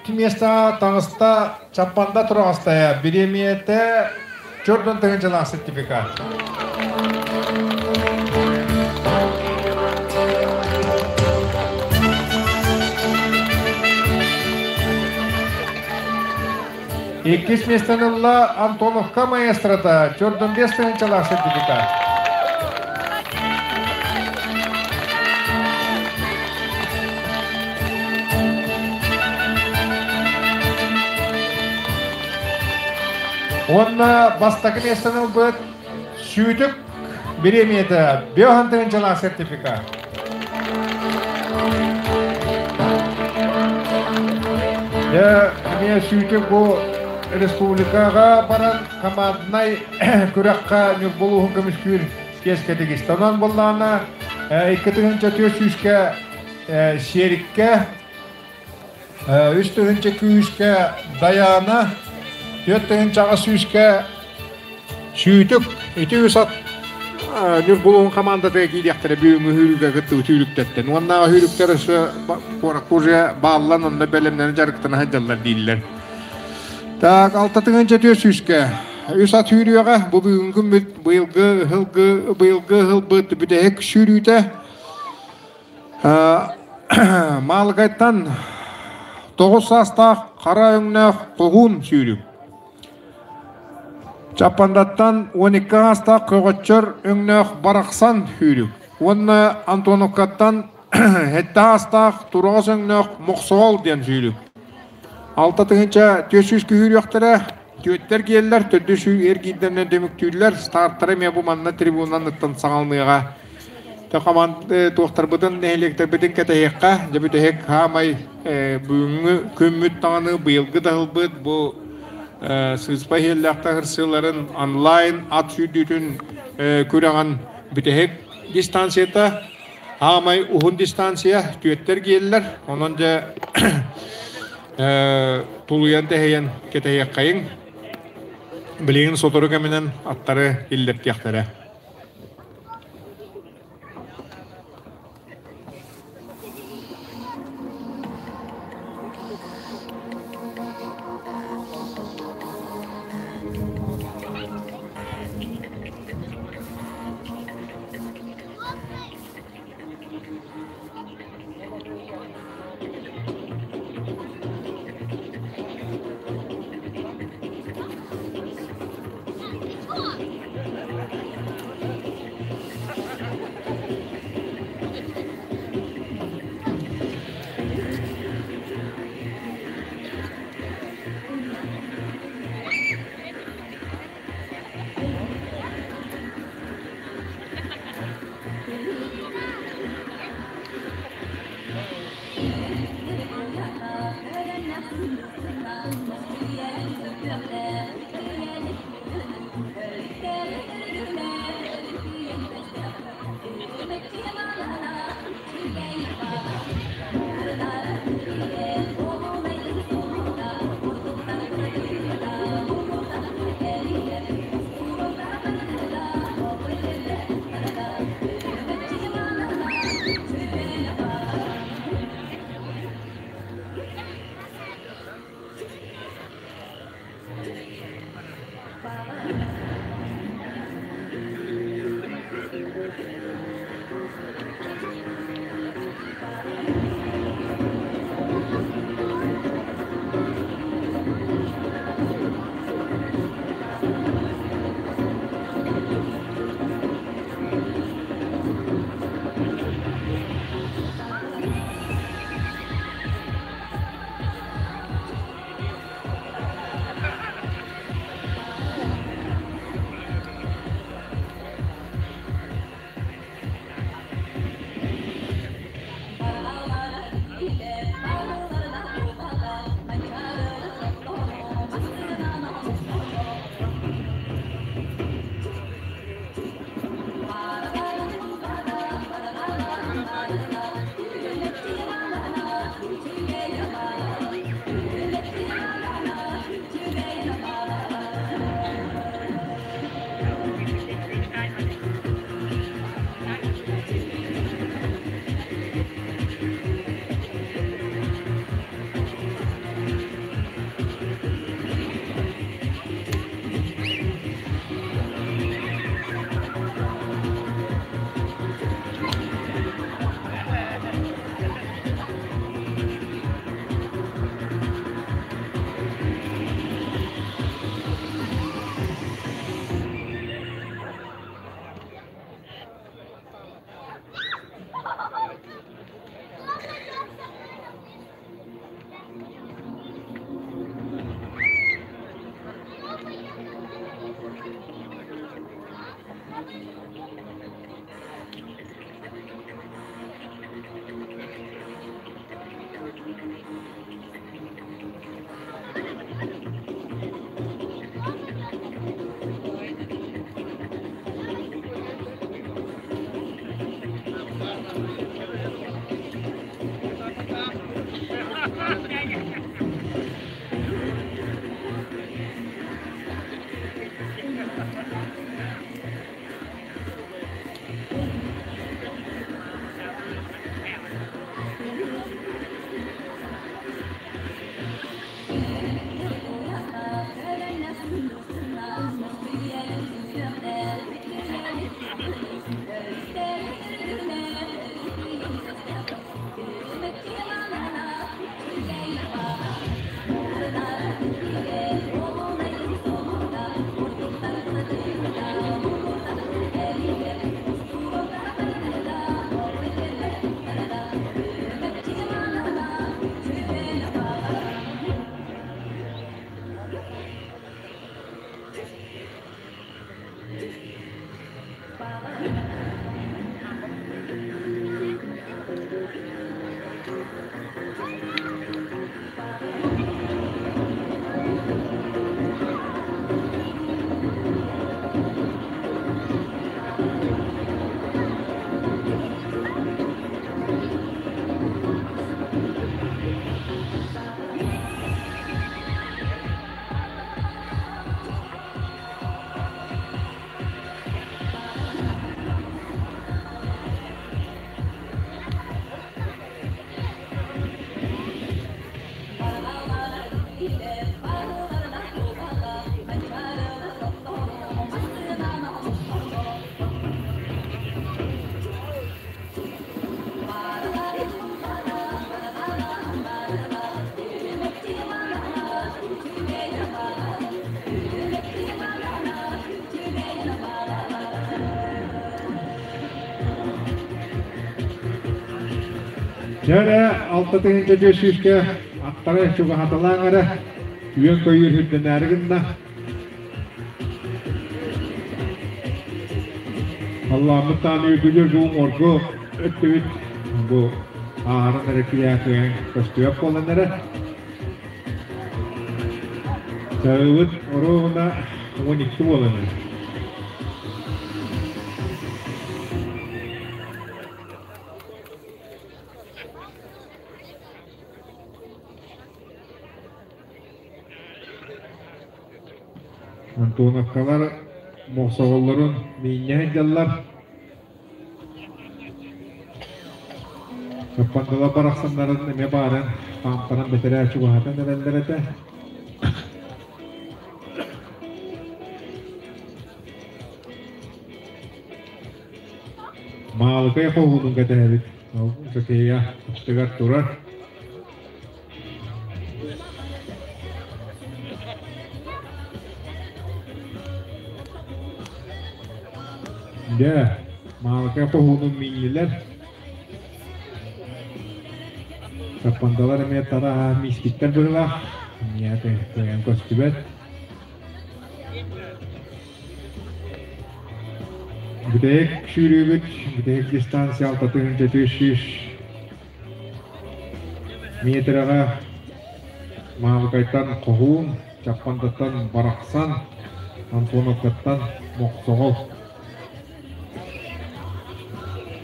миэстэҕэ таҥыста Чаппанда тураҕастайа бириэмийэтэ чөрдөн тыһыынчалаах сертификат. Иккис миэстэни ылла Антоновка маэстрата 45 тыһыынчалаах сертификат. Уонна бастакы миэстэни ылбыт Сүүтүк бириэмийэтэ 5 тыһыынчалаах сертификат. Дьэ, эмиэ Сүүтүк бу республикаҕа баран команднай күрэххэ Ньурба улууһун көмүскүүр чиэскэ тигистэ. Онон буоллаҕына 2400-кэ Сиэриккэ, 3000 күүскэ Дайаана, 4800-кэ Сүүтүк ити үс ат Ньургулуун хамаандатыгар киириэхтэрэ бүгүҥҥү сүүрүүгэ кыттыбыт сүүрүктэртэн. Уоннааҕы сүүрүктэр өссө куоракка уже бааллан онно бэлэмнэнэ дьарыктана сылдьаллар дииллэр. Так, 6400-кэ үс ат сүүрүөҕэ. Бу бүгүҥҥү күммүт быйылгы ыһылгы быйылгы ыһылбыт бүтэһик сүүрүүтэ. Маалыкайтан 9 саастаах хара өҥнөөх хоһуун сүүрүк. Чаппандаттан 12 саастаах көҕөччөр өҥнөөх барахсан сүүрүк уонна Антоновкаттан 7 саастаах тураҕас өҥнөөх мохсоҕол диэн сүүрүк. 6400 күһүүрүөхтэрэ, түөттэр киэллэр, төрдүс эргиирдэринэн түмүктүүллэр, стартара эмиэ бу манна трибунанныттан саҕаланыаҕа. Команд туохтарбытын, нэһилиэктэрбитин кэтэһиэххэ. Дьэ бүтэһик хаамай бүгүҥҥү күммүт даҕаны быйылгы таһылбыт бу сыыспа иһиллээх таһырсыыларын онлайн ат сүүрдүүтүн күрэҕин бүтэһик дистанцията хаамай уһун дистанция түөттэр киэллэр. Онон дьэ тулуйан тэһийэн кэтэһиэххэйиҥ. Билигин сотору кэминэн аттары иллэртиэхтэрэ. Дьэ эрэ, 6 400-кэ аттары чугаһаталааҥ эрэ, үөн-көйүүр үрдэнээри гынна. Халлааммыт тааны үрдүгэр бу уҥуоргу өттүбүт бу ааһарын эрэ киһи көстүбэт буолан эрэ. Чаһыыбыт оруобуна 12 буолан эрэр. Антоновкалар мохсоҕоллорун миинньэ сылдьаллар. Чаппандалар барахсаннарын эмиэ баарын хаамтаран бэтэрээ чугаһатан эрэллэр этэ. Маалыкай хоһуунун кэтэһэбит. Ол София аттыгар турар. Дьэ, Маалыкай хоһуунун мииннилэр. Чаппандалар эмиэ тараһа мииспиттэр быһыылаах. Ийэ кыайан көстүбэт. Бүтэһик сүүрүүбүт, бүтэһик дистанция 6 400 миэтэрэҕэ Маалыкайтан Хоһуун, Чаппандаттан Барахсан, Антоновкаттан Мохсоҕол.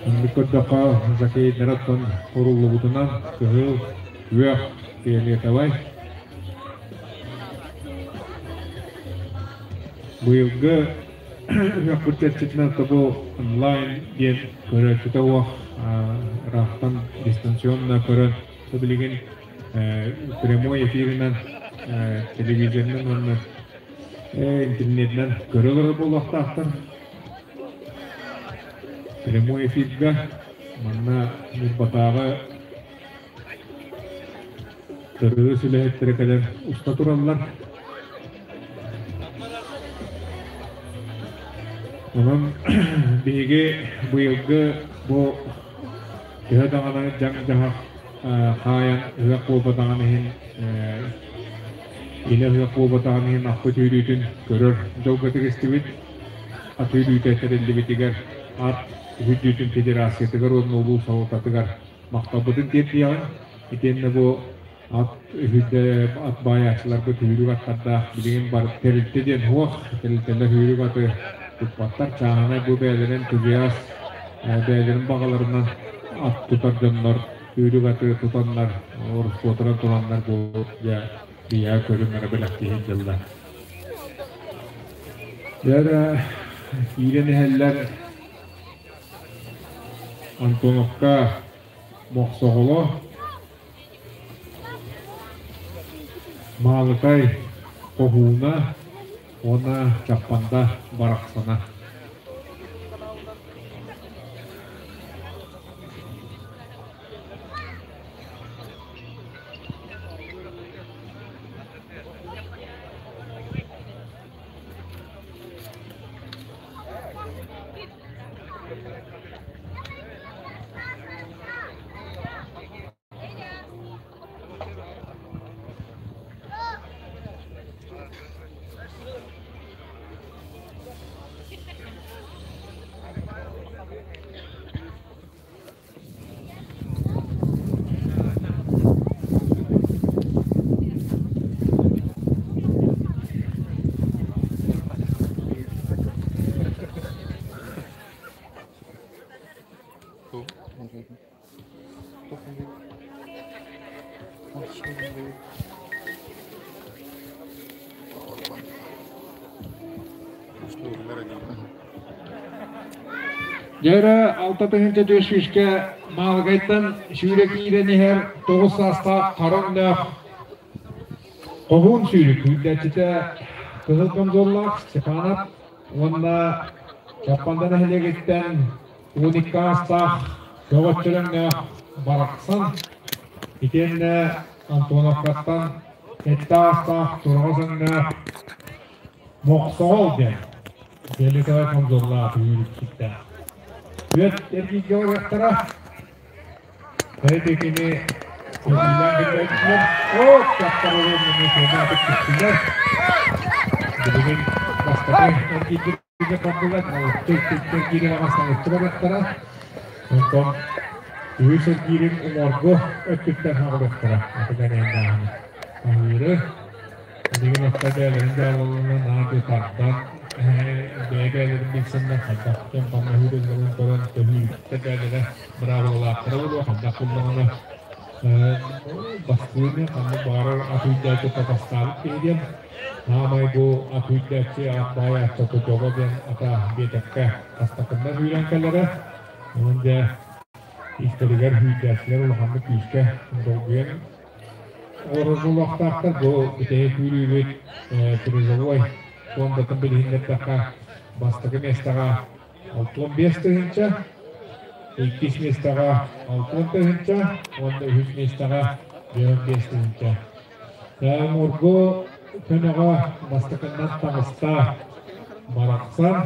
Инник көрдөххө, жокейдарыттан куруллубутунан кыһыл, күөх, фиолетовай. Быйылгы ыһыахпыт чэрчитинэн тобу онлайн диэн көрөөччүтэ уох ыраахтан дистанционно көрөн билигин прямой эфиринэн телевизорынан уонна интернетинэн көрө олорор буолуохтаахтар. Прямой эфирга манна Ньурбатааҕы Тырыы сүлэһиттэрэ кэлэн уста тураллар. Онон биһиги быйылгы бу төһө даҕаны дьаҥ-дьаһах хаайан ыһыах буолбатаҕын иһин илэ ыһыах буолбатаҕын иһин аппыт үүрүүтүн көрөр дьолго тигистибит. Ат үүрүүтэ тэриллибитигэр ат үүрдүүтүн федерациятыгар уонна улуус салалтатыгар махталбытын тиэрдиэҕиҥ. Итиэннэ бу ат үһүдэ ат баайааччыларбыт үүрүк аттардаах билигин бар тэрилтэ диэн суох. Тэрилтэлэр үүрүк аты туппаттар. Чааһынай бу бэйэлэрин энтузиаст бэйэлэрин баҕаларынан ат тутар дьоннор үүрүк аты тутаннар, ороскуотуран тураннар бу дьэ биһиэхэ көрүҥ эрэ бэлэхтии сылдьаллар. Дьэ эрэ киирэн иһэллэр Антоновка Мохсоҕоло, Маалыкай Хоһууна уонна Чаппанда Барахсана. Дьэ 6 400-кэ Маалыкайтан сүүрэ киирэн иһэр 9 саастаах хара өҥнөөх хоһуун сүүрүк күүрдээччитэ кыһыл камзоллаах Степанов уонна Чаппанда нэһилиэгиттэн 12 аастаах көҕөччөр өҥнөөх Барахсан итиэннэ Антоновкаттан 7 аастаах тураҕас өҥнөөх Мохсоҕол диэн фиолетовай камзоллаах үүрүксүттээх. Түөрт эргииргэ барыахтара. Эһиги көмүүлээн киллэрдилэр. Оо, таптарылар мені көмөтүк түстүлэр. Билигин бастакы эргийдигэ бардылар. Икки эргиирин аҕастан барыахтара. Онтон үһүс эргиирин уҥуоргу өттүттэн хаалыахтара. Атыган эйдааһыны. Аһыыры Билигин отто бэйэлэрин дьаалаларынан наһаа тардан, бэйэ-бэйэлэрин билсэннэр хайдах кэм ханна үүрүллэрин көрөн төһүүттэр бэйэлэрэ быраабылалаахтара буолуо, хайдах буллаҕына бастыыны ханнык баҕарар ат үүрдээччи бастаабыт киһи диэн аамай бу ат үүрдээччи ат баай аттата дьоло диэн ата биэтэккэ бастакыннан үүрэн кэлэрэ. Онон дьэ истэригэр үүрдээччилэр улаханнык күүскэ долгуйан Оҥоруллуохтаахтар бу бүтэһик күүрүүбүт призовой фондатын билиһиннэрдэххэ бастакы миэстэҕэ 65 тыһыынча, иккис миэстэҕэ 60 тыһыынча уонна үһүс миэстэҕэ 55 тыһыынча. Мургу көнөҕө бастакыннан таҕыста Барахсан,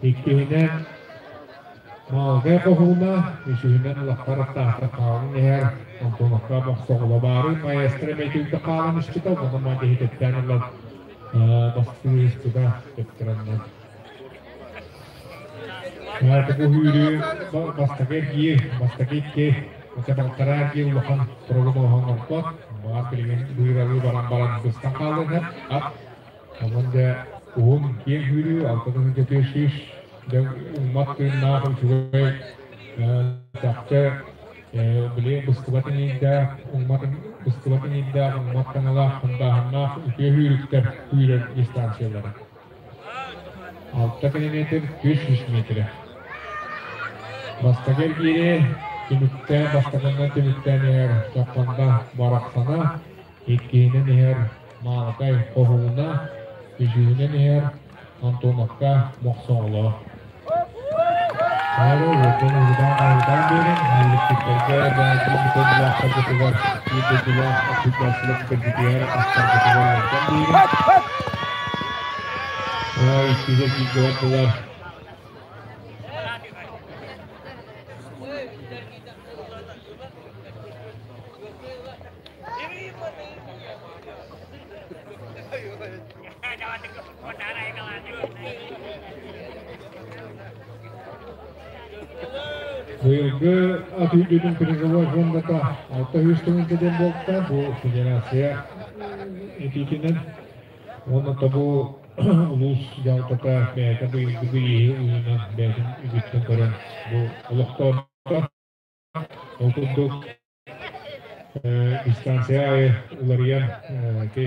иккиһинэн Маалгай хоһууна, үсүһүнэн улахтар аттаахтар хаалан иһэр, Антоновка Мохсоҕоло баары маэстро эмиэ хаалан испитэ, онно ма диһитэттээн ылан бастыы испитэ төптөрөннөн. Бу үүрүү бастакы эргиир, бастакы икки, өтө балтараа эргиир улахан туругун оһон орпот, баар билигин быыралыы баран баран быстан хаалан ат Онон дьэ уһун киэҥ сүүрүү 6 400 дьэ уҥмат тыыннаах үчүгэй чахчы били быстыбат иҥиирдээх уҥмат быстыбат иҥиирдээх уҥмат таҥалаах хандааһыннаах үтүө сүүрүктэр сүүрэр дистанциялара. 6 километр 400 метрэ. Бастакы эргиири түмүктээн бастакыннан түмүктээн иһэр Чаппанда Барахсана иккиһинэн иһэр Маалыкай Хоһууна, үсүһүнэн иһэр Антоновка Мохсоҕоло. Ары уотун уһудаан-аһыдаан биэрэн, нэһилиэктэргэ баайдыы-бытыылаахтаргытыгар, биирдиилээх өттүгэр астаргытыгар уордан биэрэн, иккигэ бииргэ бардылар. Быйылгы ат үүтүн призовой фондата 600 тыһыынча диэн буолта. Бу федерация этиитинэн. Уонна бу улуус дьаһалтата бэйэтэ быйылгы бирииһи уйунан бэйэтин үгүттэн көрөн бу олохтоото. Ол курдук дистанция аайы уларыйан ити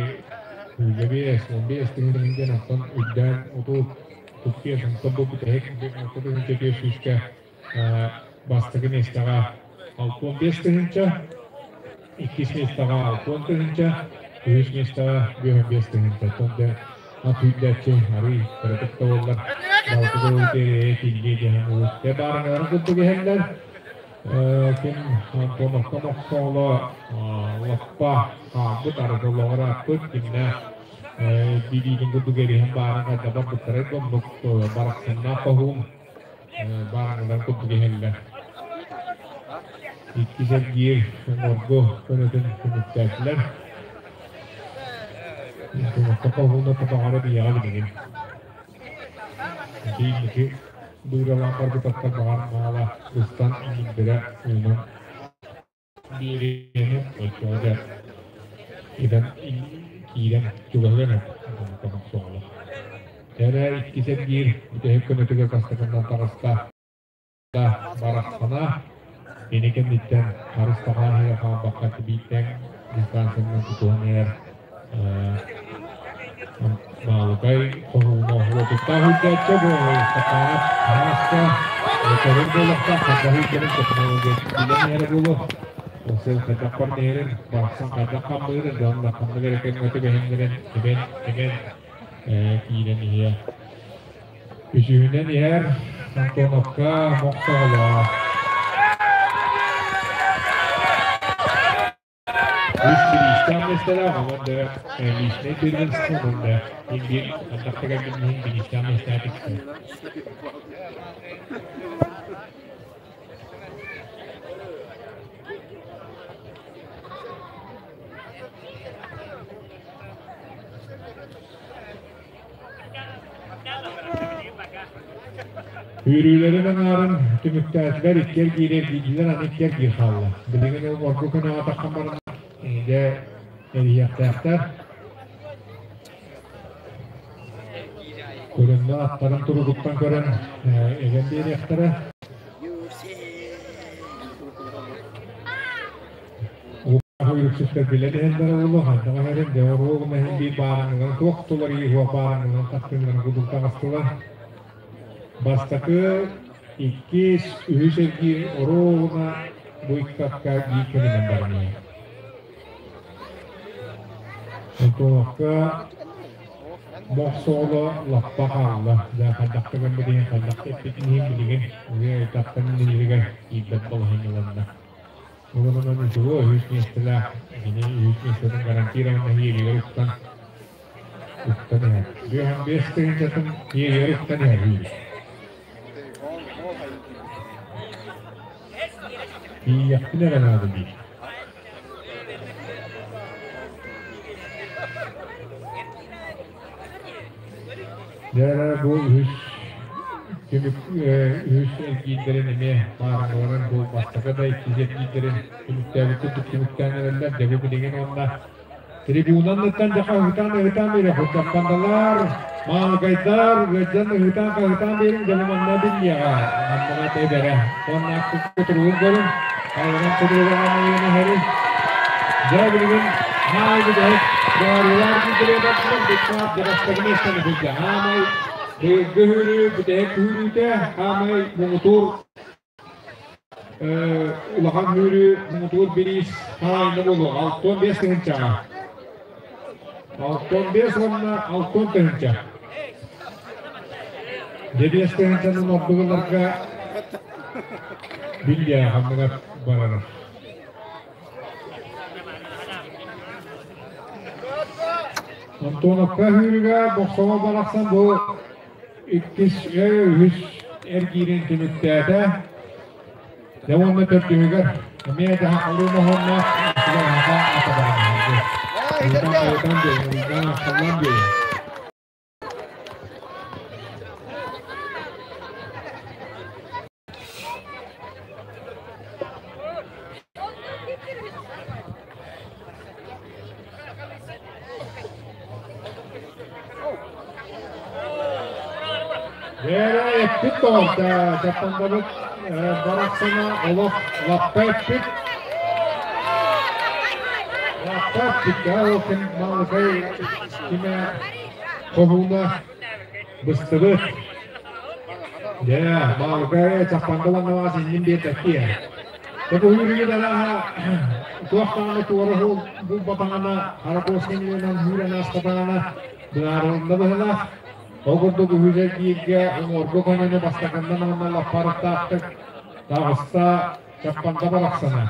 5, 15 тыһыынча диэн оттон үрдээн 35 онтон бу бүтэһик 6 тыһыынча 400-кэ бастакы миэстэҕэ 65 тыһыынча, иккис миэстэҕэ 60 тыһыынча, үһүс миэстэҕэ 55 тыһыынча. Оттон дьэ ат үүрдээччи арыый кыратык да буоллар балты да тиийиэ диэн улуус. Дьэ баарыҥаларын курдук иһэллэр. Ким Антоновка Мохсоҕоло лаппа хаалбыт, арыгы ааппыт, кимнээх бириигин курдук эриһэн баарын хайда барбыттарай оннук барахсаннаах хоһуун баарыҥалар курдук иһэллэр. Иккис эргиир уҥуоргу көнөтүн түмүктээтилэр. Антоновка хоһууна тотоҕоро биһиэхэ билигин. Инники быыралаан барбытаттан баҕар маала быстан иҥиирдэрэ уунан биэриэни оччоҕо дьэ киирэн киирэн чугаһыан суоҕа. Эрэ иккис эргиир бүтэһик көнөтүгэр бастакыннан таҕыста барахсана кини кэнниттэн харыс таҕааһыга хаалбакка тибииттэн дистанциянан тутуһан иһэр Маалыкай хоһууна уотуттаах үрдээччи бу Степанов Хааска көрөр буолуохтаах хайдах үрдэрин технология билэн иһэрэ буолуо. Ол сыл хайдах баран иһэрин, барахсан хайдах хамныырын, дьон ханнык эрэ кэмҥэ түбэһиннэрэн эбэн эбэн киирэн иһиэ. Үсүһүнэн иһэр Антоновка Мохсоҕолоох. Үс бириистээх миэстэлээх, онон да личнэй первенство, онон да иһин ханнахта кэлбит иһин бириистээх миэстэҕэ тиксэр. Үүрүүлэрин аҥаарын түмүктээтилэр, иккиэр киирэр дииллэр, аны иккиэр киир хаалла. Билигин ол оргу күнэҕэ таххан баран дьэ эрийиэхтээхтэр. Көрөннөр аттарын туругуттан көрөн эбэн биэриэхтэрэ. Үксүстэр билэн иһэллэрэ буолуо, хайдах иһэрин, дьэ оруолун иһин биир баараҥынан туох туларыйыы суох баараҥынан тахсыыларын курдук таҕыстылар. Бастакы, иккис, үһүс эргиир оруолуна бу икки биир кэминэн баран иһэр. Антоновка Мохсоҕоло лаппа хаалла. Дьэ хайдах да гыммыт иһин, хайдах да эппитин иһин билигин уйа тахсан иннилэригэр киирбэт балаһыанньаланна. Уонунан үчүгэй үһүс миэстэлээх, кини үһүс миэстэтин гарантированно иһиэригэр уктан уктан иһэр. 55 тыһыынчатын иһиэригэр уктан иһэр Тиийиэхпин эрэ наада диир. Дьэ бу үһүс түмүк үһүс эргиирдэрин эмиэ баарыҥаларын бу бастакы да иккис эргиирдэрин түмүктээбит курдук түмүктээн эрэллэр. Дьэ бу билигин уонна трибунанныттан дьэ хаһыытаан ыһытаан биэрэ хурдаппандалар, маалыкайдар ыалдьан ыһытаан хаһыытаан биэриҥ дьэ бу манна биллиэҕэ. Маннаҕа тэбэрэ. Уонна кутуругун көрүҥ. Хайынан кутуруга амайыан иһэрий. Дьэ билигин хаай бүтэһик быһаарыылаах күнтэлиэтаттан бүттаах дьэ бастакы миэстэни сылдьа. Хаамай быйылгы үүрүү бүтэһик үүрүүтэ хаамай муҥутуур улахан үүрүү муҥутуур бириис хаайына буолуо 65 тыһыынчаҕа. 65 уонна 60 тыһыынча. Дьэбиэс тыһыынчанан ордук ыларга биллиэ ханныгар барара. Антоновка үүрүгэ бохсоҕо барахсан бу иккис, үһүс эргиирин түмүктээтэ. Дьэ уонна төрдүһүгэр эмиэ да халыы моһуоннаах атаҕа атаҕа диэн. Вера эппит тоҕо дьаппандабыт барахсана олох лаппа эппит. Лаппа эппит да ол ким малыкай кимэ хоһууна быстыбыт. Дьэ, Маалыкай Чаппанда уонна иннин биэрбэттии. Тобуһүүрүгү дарааһа туох даҕаны туора булбатаҕына, Харакоскин үүрэн ааспатаҕына быһаарылынна быһыылаах. Ол курдук үһүс эргииргэ уҥуоргу көнөнү бастакыннан уонна лаппарыктаахтык таҕыста Чаппанда барахсана.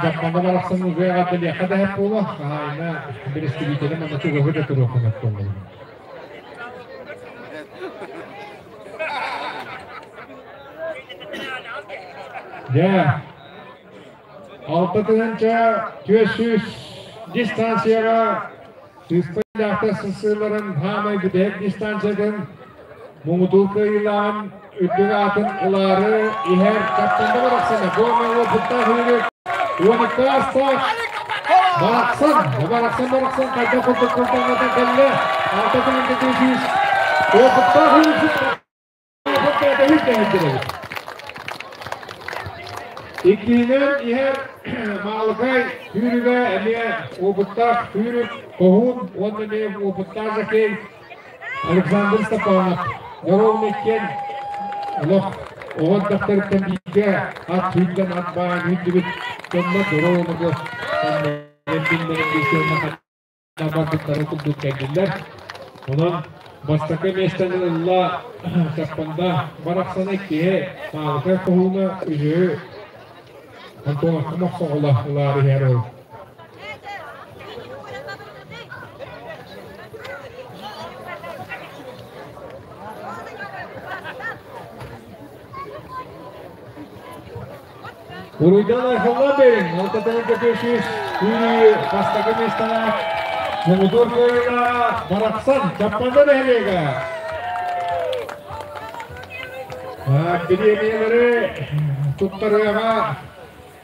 Чаппанда барахсан уже эҕэрдэлиэххэ да сөп буолуо. Хаһаайына бирэстибиитэлин манна чугаһы да туруохха сөп буолла. Дьэ, 6400 дистанцияҕа сыспайдаахтар сырсыыларын хаамай бүтэһик дистанциятын муҥутуур кыайыылааҕын үрдүк аатын ылаары иһэр Чаппанда барахсана Гомел уопуттаах үүрүк 12 аастаах барахсан барахсан барахсан хайдах курдук култаҥната кэллэ 6400 уопуттаах үүрүк Иккиһинэн иһэр Маалыкай сүүрүгэ эмиэ уопуттаах сүүрүк Хоһуун уонна эмиэ уопуттаах жокей Александр Степанов. Дьоруобун иккиэн олох оҕо эрдэхтэриттэн бииргэ ат сүүрдэн ат баайан үүрдүбүт дьоннор дьоруобуну барбыттарын курдук кэллилэр. Онон бастакы миэстэни ылла Чаппанда барахсаны киһи Маалыкай хоһууна үһү Антоновка Мохсоҕоло ылаар иһэр ол. Уруйдан айхаллаан бэриҥ, алтатан көтүөсүс үүрүү бастакы миэстэлээх муҥутуур кыайыылааҕа Барахсан Чаппанда нэһилиэгэ. Бириэмийэлэри туттарыаҕа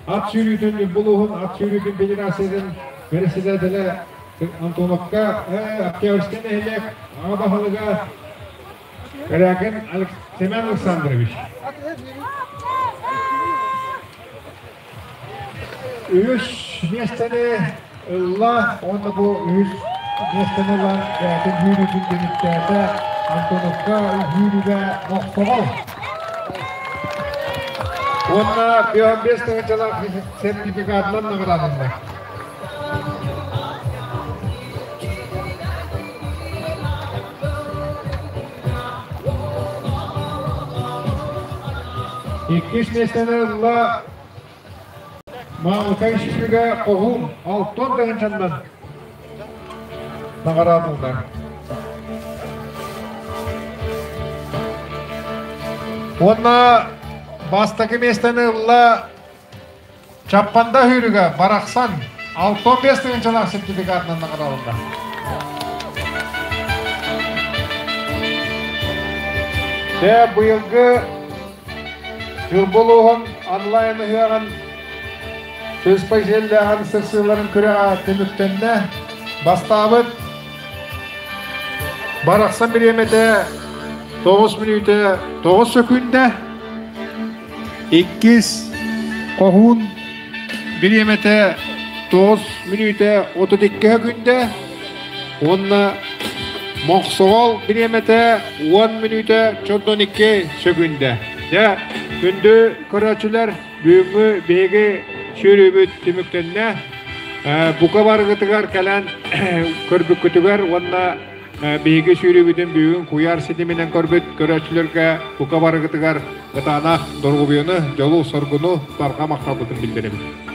ат сүүрүүтүн булууһун ат сүүрүүтүн федерациятын председателэ Антоновка Октябрьскай нэһилиэк аҕа баһылыга Корякин Семен Александрович. Үһүс миэстэни ылла уонна бу үһүс миэстэни ылан бэйэтин сүүрүүтүн түмүктээтэ Антоновка сүүрүүгэ Мохсоҕол. Уонна 5 тыһыынчалаах сертификатынан наҕараадаланна. Иккис миэстэни ылла Маалыкай сүүрүгэ Хоһуун алтан тыһыынчаннан наҕараадаланар. Уонна бастакы миэстэни ылла Чаппанда сүүрүгэ Барахсан 65 тыһыынчалаах сертификатынан наҕараадаланна. Дьэ, быйылгы Ньурба улууһун онлайн ыһыаҕын сыспай сиэллээҕин сырсыыларын күрэҕэ түмүктэннэ. Бастаабыт Барахсан бириэмэтэ 9 мүнүүтэ 9 сөкүүндэ. Иккис Хоһуун бириэмэтэ 9 мүнүүтэ 32 сөкүүндэ. Уонна Мохсоҕол бириэмэтэ 10 мүнүүтэ 42 сөкүүндэ. Дьэ, күндү көрөөччүлэр, бүгүҥҥү биһиги сүүрүүбүт түмүктэннэ. Бука барыгытыгар кэлэн көрбүккүтүгэр уонна биһиги сүүрүүбүтүн бүгүн куйаар ситиминэн көрбүт көрөөччүлэргэ бука барыгытыгар кытаанах доруобуйаны, дьолу-соргуну, барҕа махталбытын биллэрэбит.